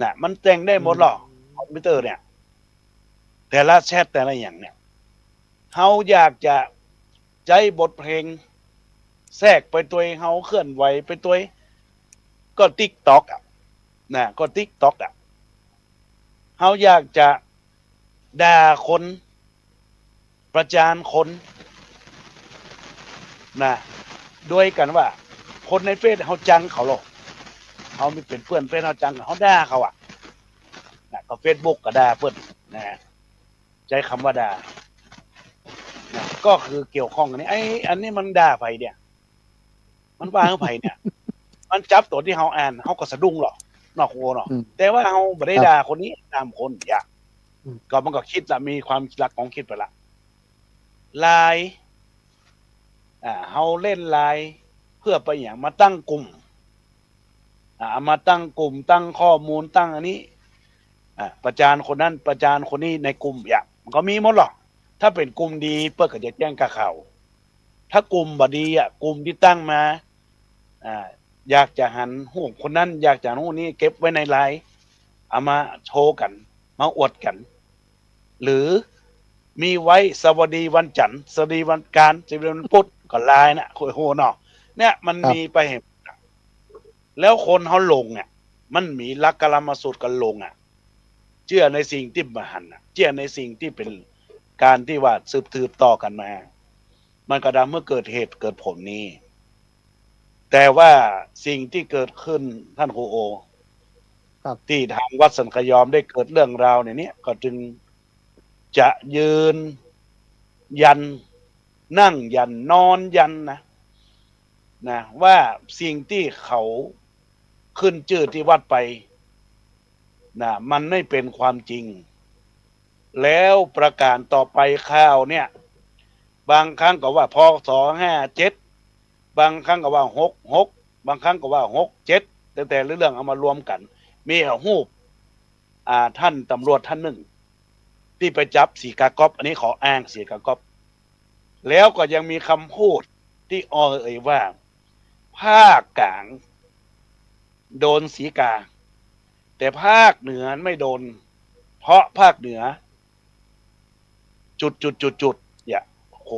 น่ะ มันแต่งได้หมดหรอ อืม คอมพิวเตอร์เนี่ย แต่ละแชทแต่ละอย่างเนี่ย เฮาอยากจะใจ๊บทเพลงแทรกไปตวย เฮาเคลื่อนไหวไปตวย ก็ติ๊กต็อกอะ น่ะ ก็ติ๊กต็อกอะ เฮาอยากจะด่าคน ประจานคน น่ะ โดยกั๋นว่า คนในเฟซเฮาจังเขาหรอ เฮามีเป๋นเปื้อนเฟซเฮาจัง เฮาด่าเขาอะ น่ะ ก็เฟซบุ๊กก็ด่าเปิ้น น่ะ ใจ๊กำว่าด่า น่ะ ก็คือเกี่ยวข้องกั๋นนี่ ไอ้ อันนี้มันด่าใผเนี่ย มันว่าหื้อใผเนี่ย มันจับตั๋วตี้เฮาอ่าน เฮาก็สะดุ้งหรอ เนาะ ครูเนาะ อืม แต่ว่าเฮาบ่ได้ ครับ ด่าคนนี้ ต๋ามคน อย่า อืม ก็มันก็กึ๊ดละ มีความลักของกึ๊ดไปละ ไลน์ อ่า เฮาเล่นไลน์เปื้อไปหยัง มาตั้งกลุ่ม อ่า เอามาตั้งกลุ่ม ตั้งข้อมูล ตั้งอันนี้ อ่า ประจานคนนั้น ประจานคนนี้ในกลุ่ม อย่า มันก็มีหมดหรอ ถ้าเป๋นกลุ่มดี เปิ้นก็จะแจ้งก่าเฮา ถ้ากลุ่มบ่ดีอะ กลุ่มตี้ตั้งมา อ่า อยากจะหันฮูปคนนั้น อยากจะหันฮูปนี้ เก็บไว้ในไลน์ เอามาโชว์กั๋น มาอวดกั๋น หรือมีไว้สวัสดีวันจันทร์ สวัสดีวันอังคาร สวัสดีวันพุธ ก็ไลน์น่ะ โอ้โหเนาะ เนี่ย มัน ครับ มีไปเห็น แล้วคนเฮาหลงอะ มันมีหลักกรรมสูตรกั๋นหลงอะ เจื้อในสิ่งตี้บ่หันอะ เจื้อในสิ่งตี้เป๋นก๋านตี้ว่าสืบๆ ต่อกั๋นมา มันก็ทำหื้อเกิดเหตุเกิดผลนี้ แต่ว่าสิ่งตี้เกิดขึ้น ต้านครูโอ ครับ ตี้ตางวัดสันขยอมได้เกิดเรื่องราวในเนี้ย ก็จึงจะยืนยัน นั่งยัน นอนยันนะ นะ ว่าสิ่งตี้เขาขึ้นจื้อตี้วัดไป นะ มันไม่เป๋นความจริง แล้วประก๋านต่อไป ข่าวเนี่ย บางครั้งก็ว่า พ.ศ. ห้าเจ็ด บางครั้งก็ว่า หกหก บางครั้งก็ว่า หกเจ็ด แต่ละเรื่องเอามารวมกั๋น มีเอาฮูป อ่า ต้านตำรวจต้านนึ่ง ตี้ไปจับสีกาก๊อป อันนี้ขออ้างสีกาก๊อป แล้วก็ยังมีกำพูดตี้เอ่ยว่า ภาคก๋างโดนสีกา แต่ภาคเหนือไม่โดน เพราะภาคเหนือ จุดจุดจุดจุด อย่า โอ้โห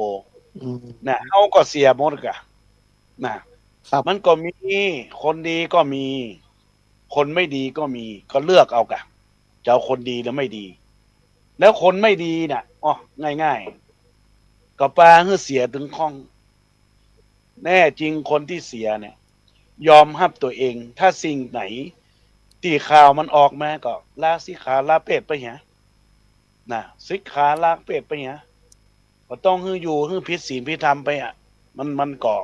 อืม นะ เฮาก็เสียหมดก่ะ นะ ครับ มันก็มี คนดีก็มี คนไม่ดีก็มี ก็เลือกเอาก่ะ จะเอาคนดีหรือไม่ดี แล้วคนไม่ดีน่ะ อ้อ ง่ายๆ ก็ปาหื้อเสียตึงข้อง แน่จริงคนตี้เสียเนี่ย ยอมฮับตั๋วเอง ถ้าสิ่งไหนตี้ข่าวมันออกมาก็ลาสิกขาลาเพศไปเหีย นะ สิกขาลาเพศไปเหีย ก็ต้องหื้ออยู่ หื้อผิดศีลผิดธรรมไปอะ มัน มันก็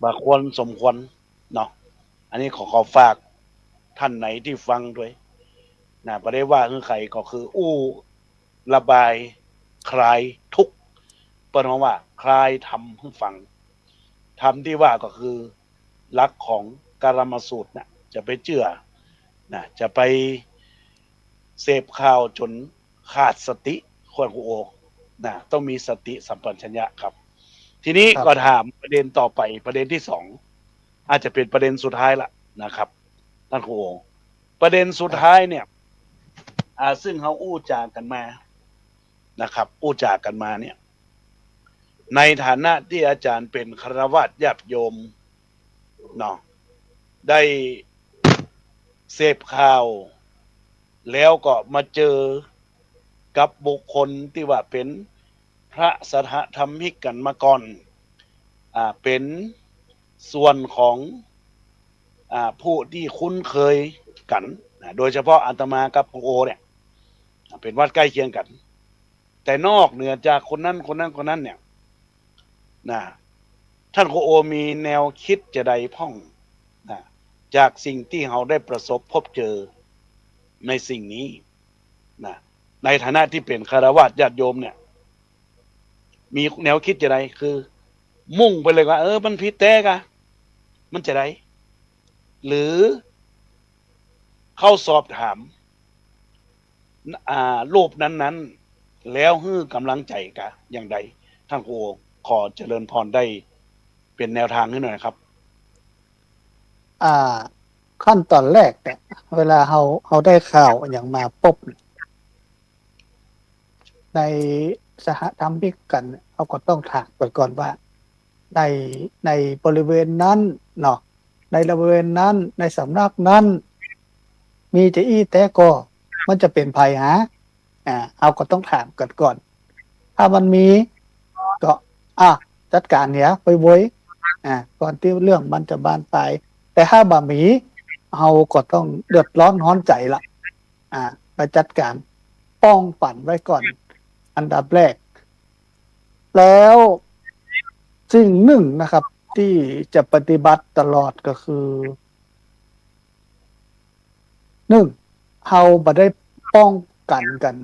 บ่ควรสมควรเนาะ อันนี้ขอ ขอฝากต้านไหนตี้ฟังตวย นะ บ่ได้ว่าหื้อใผ ก็คืออู้ระบายคลายทุกข์ เปิ้นฮ้องว่าคลายธรรมหื้อฟัง ธรรมตี้ว่าก็คือหลักของกรรมสูตรน่ะ จะไปเจื้อ นะ จะไปเสพข่าวจ๋นขาดสติ ควร ครูโอ นะ ต้องมีสติสัมปชัญญะครับ ทีนี้ ครับ ก็ถามประเด็นต่อไป ประเด็นตี้สอง อาจจะเป๋นประเด็นสุดท้ายละนะครับ ต้านครูโอ ประเด็นสุดท้ายเนี่ย ครับ อ่า ซึ่งเฮาอู้จ๋ากั๋นมานะครับ อู้จ๋ากั๋นมาเนี่ย ในฐานะตี้อาจ๋ารย์เป๋นฆราวาสญาติโยมเนาะ ได้เสพข่าว แล้วก็มาเจอกับบุคคลตี้ว่าเป๋นพระสหธรรมิกกั๋นมาก่อน อ่า เป๋นส่วนของ อ่า ผู้ตี้คุ้นเคยกั๋น นะ โดยเฉพาะอาตมากับครูโอเนี่ย อ่า เป๋นวัดใก้เคียงกั๋น แต่นอกเหนือจากคนนั้น คนนั้น คนนั้นเนี่ย นะ ต้านครูโอมีแนวกึ๊ดจาใดพ่อง นะ จากสิ่งตี้เฮาได้ประสบพบเจอในสิ่งนี้ นะ ในฐานะตี้เป๋นฆราวาสญาติโยมเนี่ย มีแนวกึ๊ดจาใด คือ มุ่งไปเลยว่า เออ มันผิดแต๊กะ มันจะใด หรือเข้าสอบถาม อ่า รูปนั้นๆ แล้วหื้อกำลังใจ๋กะอย่างใด ต้านครูโอ ขอเจริญพรได้เป๋นแนวตางหื้อหน่อยครับ อ่า ขั้นต๋อนแรกเนี่ย เวลาเฮา เฮาได้ข่าวอะหยังมาปุ๊บเนี่ย ในสหธรรมิกกั๋นเนี่ย เฮาก็ต้องถามกั๋นก่อนว่า ใน ในบริเวณนั้นเนาะ ในบริเวณนั้น ในสำนักนั้น มีจาอี้แต๊ก่อ มันจะเป๋นใผหา อ่า เฮาก็ต้องถามกั๋นก่อน ถ้ามันมี ก็ อ่ะ จัดก๋านเหีย โวยๆ อ่า ก่อนตี้เรื่องมันจะบานปลาย แต่ถ้าบ่มี เฮาก็ต้องเดือดร้อนฮ้อนใจ๋ละ อ่า ไปจัดก๋านป้องกั๋นไว้ก่อน อันดับแรก แล้วสิ่งนึ่งนะครับ ตี้จะปฏิบัติตลอดก็คือ นึ่ง เฮาบ่ได้ป้องกั๋นกั๋น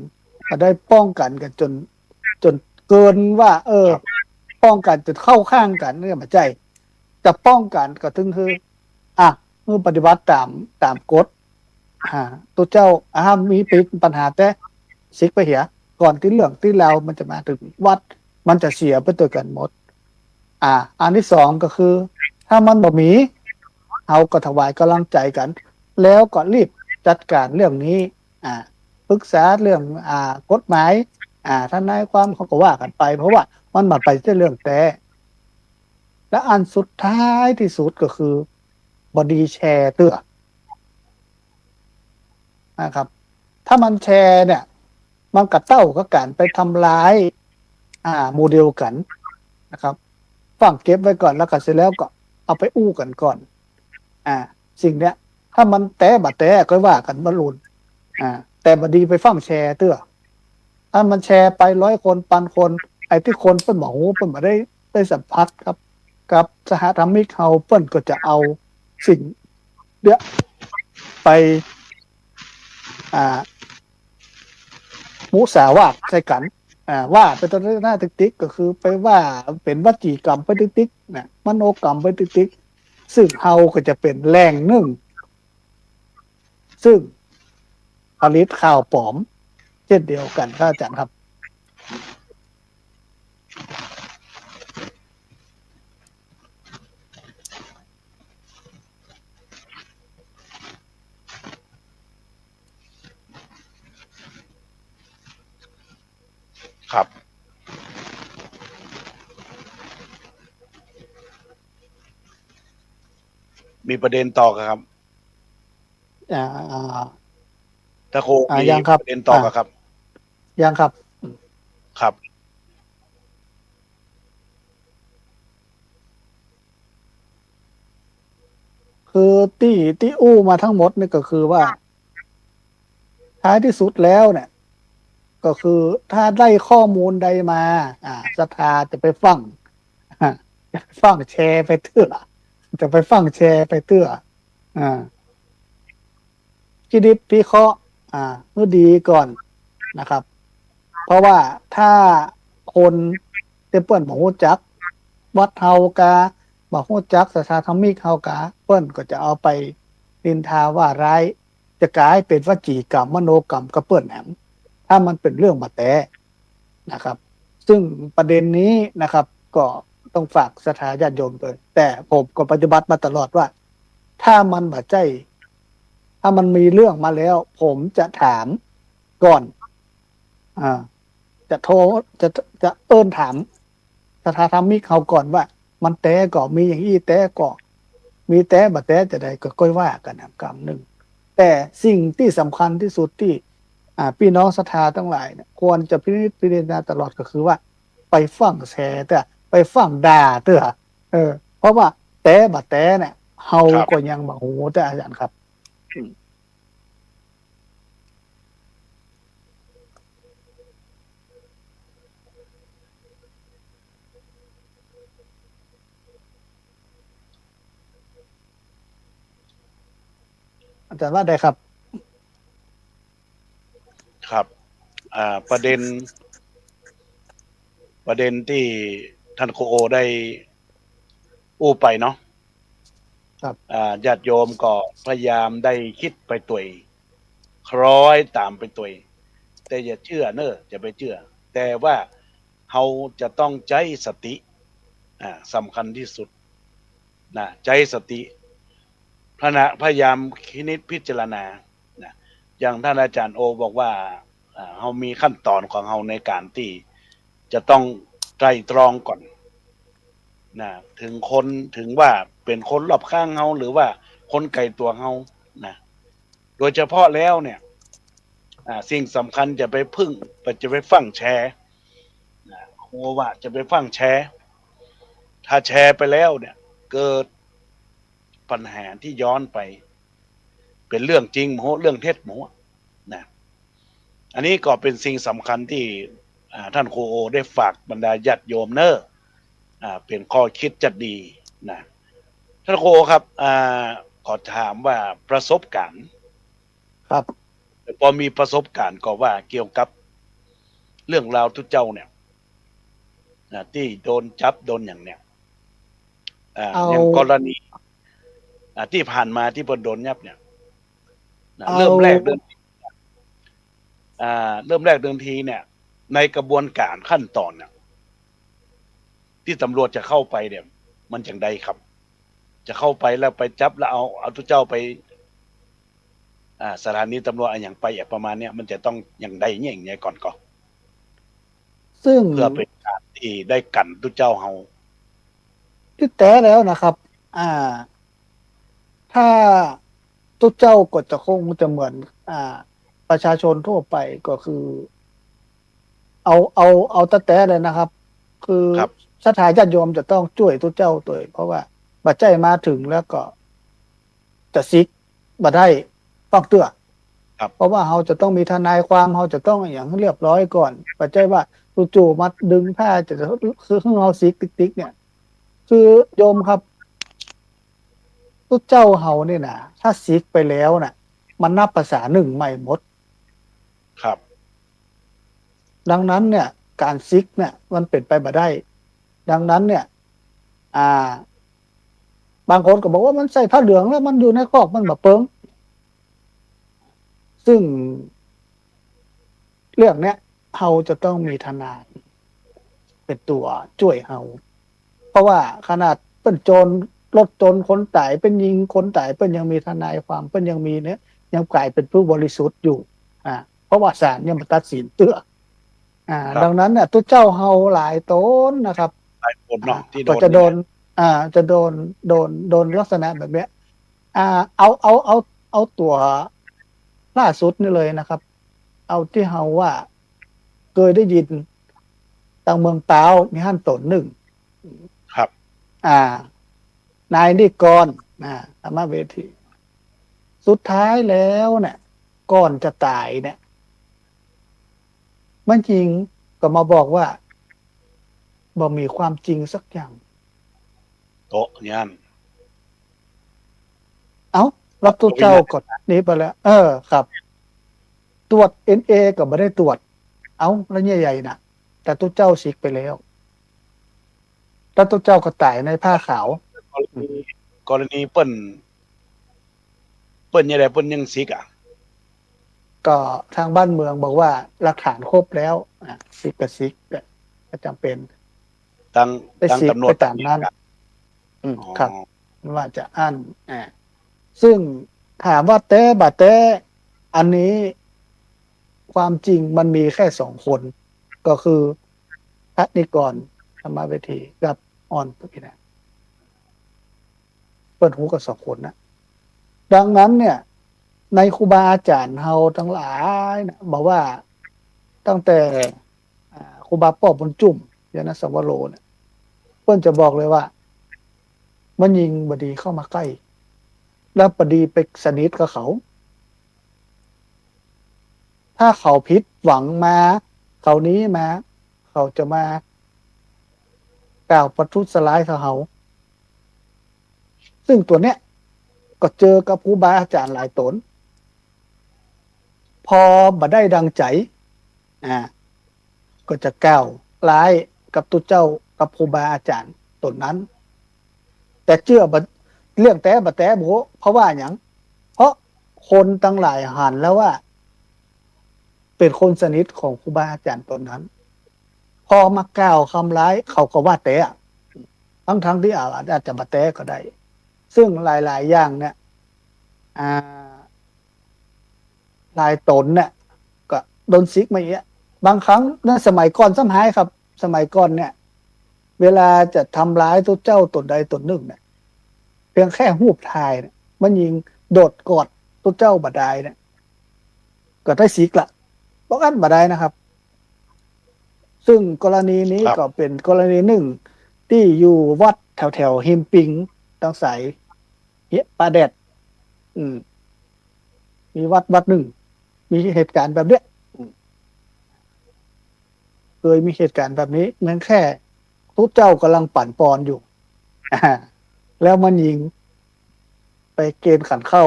บ่ได้ป้องกั๋นกั๋นจ๋น จ๋นเกินว่า เออ ครับ ป้องกั๋นจ๋นเข้าข้างกั๋นเนี่ย บ่ใจ้ จะป้องกั๋นก็ตึงคือ อ่ะ หื้อปฏิบัติต๋าม ต๋ามกฎ อ่า ตุ๊เจ้า อ่า มีปัญหาแต๊ สิกไปเหีย ก่อนตี้เรื่องตี้ราวมันจะมาเถิงวัด มันจะเสียไปตวยกั๋นหมด อ่า อันตี้สองก็คือ ถ้ามันบ่มี เฮาก็ถวายก๋ำลังใจ๋กั๋น แล้วก็รีบจัดก๋านเรื่องนี้ อ่า ปรึกษาเรื่อง อ่า กฎหมาย อ่า ทนายความเขาก็ว่ากั๋นไป เพราะว่ามันบ่ไปใจ้เรื่องแต๊ และอันสุดท้ายตี้สุดก็คือ บ่ดีแชร์เตื้อ นะครับ ถ้ามันแชร์เนี่ย มันก็เต้ากับก๋านไปทำร้าย อ่า หมู่เดียวกั๋นนะครับ ฟั่งเก็บไว้ก่อน แล้วก็เสร็จแล้วก็เอาไปอู้กั๋นก่อน อ่า สิ่งเนี้ย ถ้ามันแต๊บ่แต๊ก็ว่ากั๋นบ่าลุน อ่า แต่บ่ดีไปฟั่งแชร์เตื้อ ถ้ามันแชร์ไปร้อยคน ปันคน ไอ้ตี้คนเปิ้นบ่ฮู้ เปิ้นบ่ได้ ได้สัมผัสกับ กับสหธรรมิกเฮา เปิ้นก็จะเอาสิ่งเนี้ยไป อ่า มุสาวาทใส่กั๋น อ่า ว่าไปต่อหน้าติ๊กๆ ก็คือไปว่าเป๋นวจีกรรมไปติ๊กๆ นะ มโนกรรมไปติ๊กๆ ซึ่งเฮาก็จะเป๋นแหล่งนึ่ง ซึ่งผลิตข่าวปลอมเช่นเดียวกั๋นครับอาจ๋ารย์ครับ ครับ มีประเด็นต่อครับ อ่า อ่า ถ้าครู อ่า มี ยังครับ ประเด็นต่อ อ่า ครับ ยังครับ ครับ คือตี้ ตี้อู้มาทั้งหมดนี่ก็คือว่า ท้ายตี้สุดแล้วเนี่ย ก็คือถ้าได้ข้อมูลใดมา อ่า ศรัทธาจะไปฟั่ง จะไปฟั่งแชร์ไปเตื้อ จะไปฟั่งแชร์ไปเตื้อ อ่า คิดพิเคราะห์ อ่า หื้อดีก่อนนะครับ เพราะว่าถ้าคนตี้เปิ้นบ่ฮู้จักวัดเฮากา บ่ฮู้จักศรัทธาธรรมิกเฮากา เปิ้นก็จะเอาไปนินทาว่าร้าย จะก๋ายเป๋นวจีกรรม มโนกรรมกับเปิ้นแหม ถ้ามันเป๋นเรื่องบ่แต๊นะครับ ซึ่งประเด็นนี้นะครับ ก็ต้องฝากศรัทธาญาติโยมตวย แต่ผมก็ปฏิบัติมาตลอดว่า ถ้ามันบ่ใจ้ ถ้ามันมีเรื่องมาแล้ว ผมจะถามก่อน อ่า จะโทร จะ จะเอิ้นถามศรัทธาธรรมิกเฮาก่อนว่า มันแต๊ก่อ มีอย่างอี้แต๊ก่อ มีแต๊บ่แต๊จาใดก็ก้อยว่ากั๋นกำนึ่ง แต่สิ่งตี้สำคัญตี้สุดตี้ อ่า ปี้น้องศรัทธาตังหลายเนี่ย ควรจะพินิจพิจารณาตลอดก็คือว่า ไปฟั่งแชร์เตื้อ ไปฟั่งด่าเตื้อ เออ เพราะว่าแต๊บ่แต๊เนี่ย เฮา ครับ ก็ยังบ่ฮู้เตื้ออาจ๋ารย์ครับ อืม อาจ๋ารย์ว่าใดครับ ครับ อ่า ประเด็น ประเด็นตี้ต้านครูโอได้ อู้ไปเนาะ ครับ อ่า ญาติโยมก็พยายามได้คิดไปตวย คล้อยต๋ามไปตวย แต่อย่าเจื้อเน่อ อย่าไปเจื้อ แต่ว่าเฮาจะต้องใจ๊สติ อ่า สำคัญตี้สุดนะ ใจ๊สติ พระนะ พยายามพินิจพิจารณานะ อย่างต้านอาจ๋ารย์โอบอกว่า อ่า เฮามีขั้นต๋อนของเฮาในก๋านตี้จะต้องไตร่ตรองก่อนนะ ถึงคน ถึงว่าเป๋นคนรอบข้างเฮา หรือว่าคนใก้ตั๋วเฮานะ โดยเฉพาะแล้วเนี่ย อ่า สิ่งสำคัญจะไปพึ่ง จะไปฟั่งแชร์นะ กลัวว่าจะไปฟั่งแชร์ ถ้าแชร์ไปแล้วเนี่ย เกิดปัญหาตี้ย้อนไป เป๋นเรื่องจริงบ่ฮู้ เรื่องเท็จบ่ฮู้นะ อันนี้ก็เป๋นสิ่งสำคัญตี้ อ่า ต้านครูโอได้ฝากบรรดาญาติโยมเน่อ อ่า เป๋นข้อคิดจะดีนะ ต้านครูโอครับ อ่า ขอถามว่าประสบก๋ารณ์ ครับ ปอมีประสบก๋ารณ์ก็ว่าเกี่ยวกับเรื่องราวตุ๊เจ้าเนี่ย นะ ตี้โดนจับโดนหยังเนี่ย อ่า เอา อย่างกรณี อ่า ตี้ผ่านมาตี้เปิ้นโดนยับเนี่ย นะ เอา เริ่มแรกเดิม อ่า เริ่มแรกเดิมทีเนี่ย ในกระบวนก๋ารขั้นต๋อนเนี่ย ตี้ตำรวจจะเข้าไปเนี่ย มันจั่งใดครับ จะเข้าไปแล้วไปจับแล้วเอา เอาตุ๊เจ้าไป อ่า สถานีตำรวจอะหยังไปอะ ประมาณเนี้ย มันจะต้องจั่งใดเนี่ย อย่างเงี้ยก่อนก่อ ซึ่ง เปื้อเป๋นก๋านตี้ได้กั๋นตุ๊เจ้าเฮา ตี้แต๊แล้วนะครับ อ่า ถ้าตุ๊เจ้าก็จะคงจะเหมือน อ่า ประชาชนทั่วไปก็คือ เอา เอา เอาแต๊ๆ เลยนะครับ คือ ครับ ศรัทธาญาติโยมจะต้องจ้วยตุ๊เจ้าตวย เพราะว่าบ่ใจ้มาเถิงแล้วก็จะสิกบ่ได้ต้องเตื้อ ครับ เพราะว่าเฮาจะต้องมีทนายความ เฮาจะต้องอะหยังเรียบร้อยก่อน บ่ใจ้ว่าจู่ๆ มาดึงผ้าจะ คือ คือเฮาสิกติ๊กๆ เนี่ย คือโยมครับ ตุ๊เจ้าเฮานี่นะ ถ้าสิกไปแล้วน่ะ มันนับภาษาหนึ่งใหม่หมด ครับ ดังนั้นเนี่ย ก๋านสิกเนี่ย มันเป๋นไปบ่ได้ ดังนั้นเนี่ย อ่า บางคนก็บอกว่ามันใส่ผ้าเหลืองแล้วมันอยู่ในคอกมันบ่เปิง ซึ่ง เรื่องเนี้ย เฮาจะต้องมีทนายเป๋นตั๋วจ้วยเฮา เพราะว่าขนาดเปิ้นโจร รถโจรคนต๋าย เปิ้นยิงคนต๋าย เปิ้นยังมีทนายความ เปิ้นยังมีเนี่ย ยังก๋ายเป๋นผู้บริสุทธิ์อยู่ อ่า เพราะว่าศาลยังบ่ตัดสินเตื้อ อ่า ครับ ดังนั้นเนี่ย ตุ๊เจ้าเฮาหลายต๋นนะครับ หลายคนเนาะ อ่า ตี้โดน ก็จะโดน เนี่ย อ่า จะโดน โดน โดนลักษณะแบบเนี้ย อ่า เอา เอา เอา เอาตั๋วล่าสุดนี่เลยนะครับ เอาตี้เฮาว่าเกยได้ยิน ตางเมืองปาว มีหั้นต๋นนึ่ง ครับ อ่า นายนิกร อ่า ธรรมเวที สุดท้ายแล้วเนี่ย ก่อนจะต๋ายเนี่ย แม่ญิงก็มาบอกว่า บ่มีความจริงสักอย่าง โต๊ะยัน เอ้า แล้วตุ๊เจ้าก็หนีไปแล้ว เออ ครับ ตรวจ DNA ก็บ่ได้ตรวจ เอ้า แล้วเนี่ยใหญ่น่ะ แต่ตุ๊เจ้าสิกไปแล้ว แล้วตุ๊เจ้าก็ต๋ายในผ้าขาว กรณี กรณีเปิ้น เปิ้นยังไง เปิ้นยังสิกอะ ก็ทางบ้านเมืองบอกว่าหลักฐานครบแล้ว อ่ะ สิกก็สิก ก็จำเป็น ตาง ไป ตาง สิก ต๋ำรวจ ไปต๋ามนั้น อืม อ๋อ ครับ ว่าจะอั้น อ่า ซึ่งถามว่าแต๊บ่แต๊ อันนี้ความจริงมันมีแค่สองคน ก็คือพระนิกร ธรรมเวที กับอ่อนปุกินะ เปิ้นฮู้กันสองคนนะ ดังนั้นเนี่ย ในครูบาอาจ๋ารย์เฮาตังหลายนะ บอกว่าตั้งแต่ อ่า ครูบาป้อบุญจุ่ม ยานสังวโรเนี่ย เปิ้นจะบอกเลยว่า แม่ญิงบ่ดีเข้ามาใก้ แล้วบ่ดีไปสนิทกับเขา ถ้าเขาผิดหวังมา เขาหนีมา เขาจะมากล่าวประทุษร้ายกับเฮา ซึ่งตั๋วเนี้ยก็เจอกับครูบาอาจ๋ารย์หลายต๋น พอบ่ได้ดังใจ๋ อ่า ก็จะกล่าวร้ายกับตุ๊เจ้ากับครูบาอาจ๋ารย์ต๋นนั้น แต่เจื้อบ่ เรื่องแต๊บ่แต๊บ่ฮู้ เพราะว่าหยัง เพราะคนตังหลายหันแล้วว่า เป๋นคนสนิทของครูบาอาจ๋ารย์ต๋นนั้น พอมากล่าวกำฮ้ายเขาก็ว่าแต๊ ตึงๆ ตี้อาจ อาจจะบ่แต๊ก็ได้ ซึ่งหลายๆ อย่างเนี่ย อ่า หลายต๋นเนี่ย ก็โดนสิกมาเอี้ยะ บางครั้งในสมัยก่อนซ้ำฮ้ายครับ สมัยก่อนเนี่ย เวลาจะทำร้ายตุ๊เจ้าต๋นใดต๋นนึ่งเนี่ย เปียงแค่ฮูปถ่ายเนี่ย มันยิงโดดกอดตุ๊เจ้าบ่ดายเนี่ย ก็ได้สิกละ บ่อั้นบ่ดายนะครับ ซึ่งกรณีนี้ ครับ ก็เป๋นกรณีนึ่งตี้อยู่วัดแถวๆ ฮิมปิง ตังสาย เฮียะ ป่าแดด อืม มีวัดวัดนึ่ง มีเหตุก๋ารณ์แบบเนี้ย อืม เกยมีเหตุก๋ารณ์แบบนี้ เปียงแค่ตุ๊เจ้ากำลังปั๋นปอนอยู่ แล้วมันยิงไปเกณฑ์ขันเข้า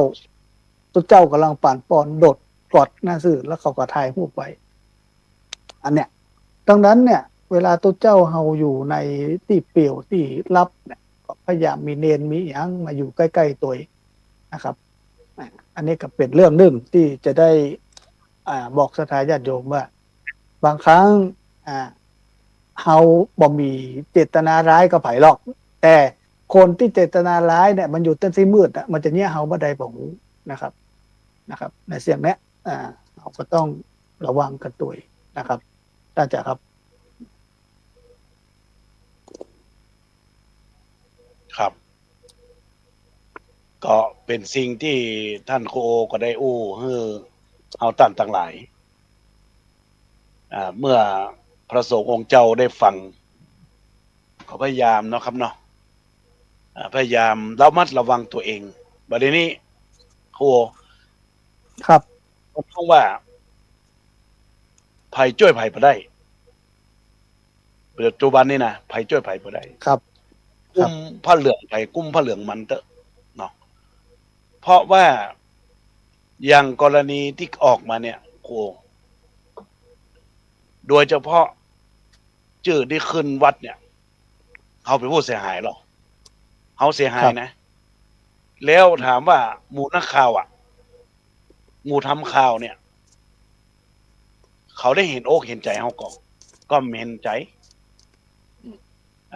ตุ๊เจ้ากำลังปั๋นปอนโดดกอดหน้าซื่อ แล้วเขาก็ถ่ายฮูปไว้ อันเนี้ย ดังนั้นเนี่ย เวลาตุ๊เจ้าเฮาอยู่ในตี้เปลี่ยวตี้ลับเนี่ย ก็พยายามมีเณรมีหยังมาอยู่ใก้ๆ ตวยนะครับ อ่ะ อันนี้ก็เป๋นเรื่องนึ่งตี้จะได้ อ่า บอกศรัทธาญาติโยมว่า บางครั้ง อ่า เฮาบ่มีเจตนาร้ายกับใผหรอก แต่คนตี้เจตนาร้ายเนี่ย มันอยู่ตี้ตี้มืดอะ มันจะเยียะเฮาบ่ได้บ่ฮู้นะครับ นะครับ ในเสี้ยงเนี้ย อ่า เฮาก็ต้องระวังกั๋นตวยนะครับ อาจ๋ารย์ครับ ครับ ก็เป๋นสิ่งตี้ต้านครูโอก็ได้อู้หื้อเฮาต้านตังหลาย อ่า เมื่อพระสงฆ์องค์เจ้าได้ฟัง ก็พยายามเนาะครับเนาะ อ่า พยายามระมัดระวังตั๋วเอง บัดนี้ครูโอ ครับ ผมมองว่า ใผจ้วยใผบ่ได้ ปัจจุบันนี้นะ ใผจ้วยใผบ่ได้ ครับ ครับ กุ้มผ้าเหลืองใผ กุ้มผ้าเหลืองมันเต๊อะ เนาะ เพราะว่า อย่างกรณีตี้ออกมาเนี่ย ครูโอ โดยเฉพาะ จื้อตี้ขึ้นวัดเนี่ย เฮาเป๋นผู้เสียหายเหรอ เฮาเสียหาย ครับ นะ แล้วถามว่าหมู่นักข่าวอะ หมู่ทำข่าวเนี่ย เขาได้หันอกหันใจ๋เฮาก่อ ก็บ่หันใจ๋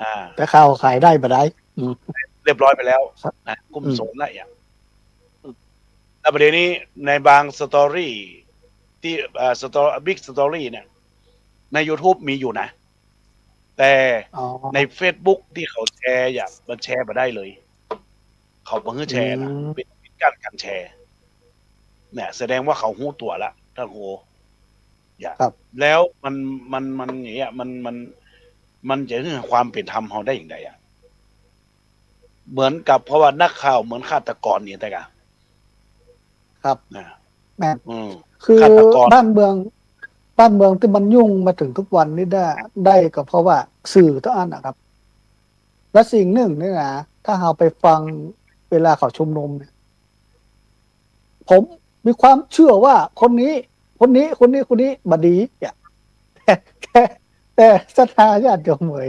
อ่า แต่ข่าวขายได้บ่ได้ อืม เรียบร้อยไปแล้ว ครับ นะ กุ้ม อืม โสนแล้วอย่าง แล้วประเด็นนี้ในบางสตอรี่ตี้ เอ่อ สตอ บิ๊กสตอรี่เนี่ย ในยูทูบมีอยู่นะ แต่ อ๋อ ในเฟซบุ๊กตี้เขาแชร์อย่าง มันแชร์บ่ได้เลย เขาบ่หื้อแชร์นะ อืม ปิด ปิดกั้นการแชร์ เนี่ย แสดงว่าเขาฮู้ตั๋วละ ต้านครูโอ อย่าง ครับ แล้วมัน มัน มันอย่างเงี้ย มัน มัน มันจะหื้อความเป๋นธรรมเฮาได้อย่างใดอะ เหมือนกับ เพราะว่านักข่าวเหมือนฆาตกรเนี่ย แต่กะ ครับ นะ แม่น อืม คือ ฆาตกร บ้านเมือง บ้านเมืองตี้มันยุ่งมาเถิงทุกวันนี้ได้ ได้ก็เพราะว่าสื่อเต้าอั้นนะครับ และสิ่งนึ่งนี่นะ ถ้าเฮาไปฟังเวลาเขาชุมนุมเนี่ย ผมมีความเจื้อว่าคนนี้ คนนี้ คนนี้ คนนี้บ่ดีอะ แต่ แต่ แต่ศรัทธาญาติโยมเหมย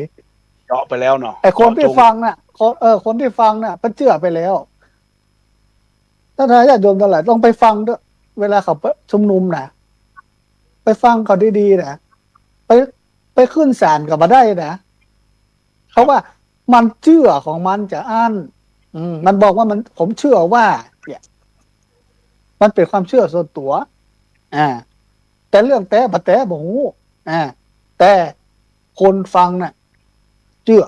เจาะไปแล้วเนาะ ไอ้คนตี้ เจาะจง ฟังน่ะ คน เออ คนตี้ฟังน่ะ มันเจื้อไปแล้ว ศรัทธาญาติโยมตังหลายต้องไปฟังเต๊อะ เวลาเขาไปชุมนุมน่ะ ไปฟังเขาดีๆ นะ ไป ไปขึ้นศาลก็บ่ได้นะ เพราะว่ามันเจื้อของมันจะอั้น อืม มันบอกว่ามัน ผมเจื้อว่า เนี่ย มันเป๋นความเจื้อส่วนตั๋ว อ่า แต่เรื่องแต๊บ่แต๊บ่ฮู้ อ่า แต่คนฟังน่ะ เจื้อ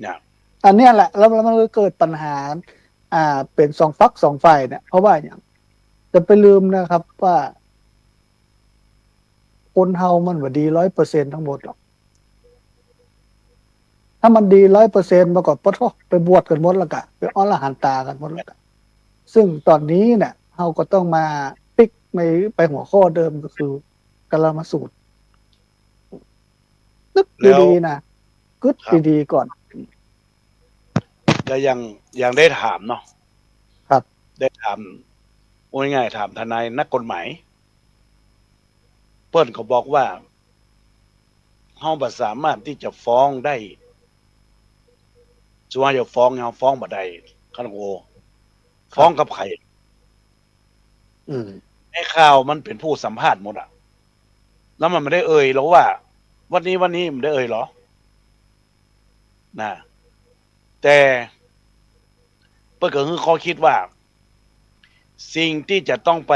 เนี่ย อันเนี้ยแหละ แล้ว แล้วมันก็เกิดปัญหา อ่า เป๋นสองฝักสองฝ่ายเนี่ย เพราะว่าอย่าง จะไปลืมนะครับว่า คนเฮามันบ่ดีร้อยเปอร์เซ็นต์ทั้งหมดหรอก ถ้ามันดีร้อยเปอร์เซ็นต์ มันก็ปะโท้ ไปบวชกั๋นหมดแล้วกะ ไปอรหันตากั๋นหมดแล้วกะ ซึ่งต๋อนนี้เนี่ย เฮาก็ต้องมาปิ๊กใน ไปหัวข้อเดิมก็คือ กาลามสูตร นึก แล้ว ดีๆ นะ กึ๊ด ครับ ดีๆ ก่อน แล้วยัง ยังได้ถามเนาะ ครับ ได้ถาม เอาง่ายๆ ถามทนายนักกฎหมาย เปิ้นก็บอกว่า เฮาบ่สามารถตี้จะฟ้องได้ สุว่าจะฟ้องเนี่ย ฟ้องบ่ได้ คันโก ครับ ฟ้องกับใผ อืม ในข่าวมันเป๋นผู้สัมภาษณ์หมดอะ แล้วมันบ่ได้เอ่ยหรอกว่า วัดนี้ วัดนี้ บ่ได้เอ่ยหรอก นะ แต่เปิ้นก็หื้อข้อคิดว่า สิ่งตี้จะต้องไป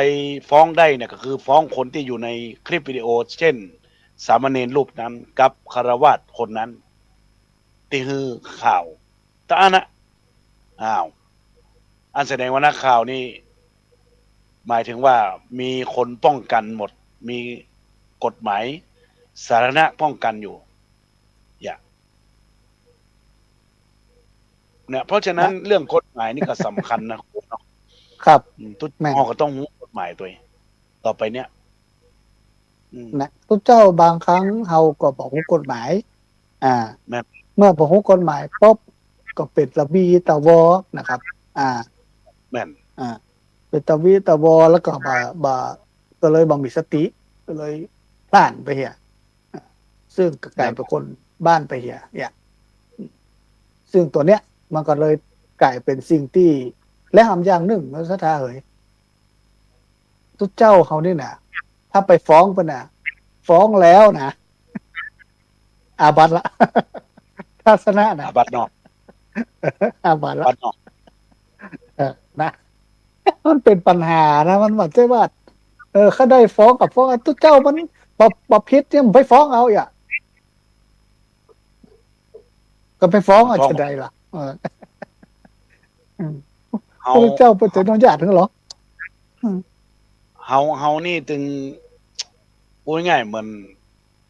ฟ้องได้เนี่ย ก็คือฟ้องคนตี้อยู่ในคลิปวิดีโอ เจ้น สามเณรรูปนั้นกับฆราวาสคนนั้น ตี้หื้อข่าวตะอั้นนะ อ้าว อันแสดงว่านักข่าวนี่ หมายถึงว่ามีคนป้องกันหมด มีกฎหมายสาธารณะป้องกันอยู่ อย่า เนี่ย เพราะฉะนั้น นะ เรื่องกฎหมายนี่ก็สำคัญนะ ครูเนาะ ครับ อืม ตุ๊เจ้า แม่น เฮาก็ต้องฮู้กฎหมายตวย ต่อไปเนี่ย อืม นะ ตุ๊เจ้าบางครั้งเฮาก็บ่ฮู้กฎหมาย อ่า แม่น เมื่อบ่ฮู้กฎหมายปุ๊บ ก็เป๋นตะวีตะวอนะครับ อ่า แม่น อ่า เป๋นตะวีตะวอ แล้วก็บ่ บ่ ก็เลยบ่มีสติ ก็เลยพลาดไปเหีย อ่า ซึ่งก็ก๋ายเป๋นคนบ้านไปเหีย เนี่ย ซึ่งตั๋วเนี้ยมันก็เลยก๋ายเป๋นสิ่งตี้ และแหมอย่างนึ่งนะศรัทธาเหย ตุ๊เจ้าเฮานี่นะ ถ้าไปฟ้องเปิ้นนะ ฟ้องแล้วนะ อาบัติละ ถ้าสนะนะ อาบัติเนาะ อาบัติละ อาบัติเนาะ เออ นะ มันเป๋นปัญหานะ มันบ่ใจ้ว่า เออ คันได้ฟ้องกับฟ้อง ตุ๊เจ้ามันบ่ บ่ผิดเนี่ย ไปฟ้องเอาอย่า ก็ไปฟ้องเอา ฟ้อง จะใดล่ะ เออ อืม เฮา พระเจ้าเปิ้นจะอนุญาตหื้อหรอ อืม เฮา เฮานี่ตึง อู้ง่ายๆ เหมือน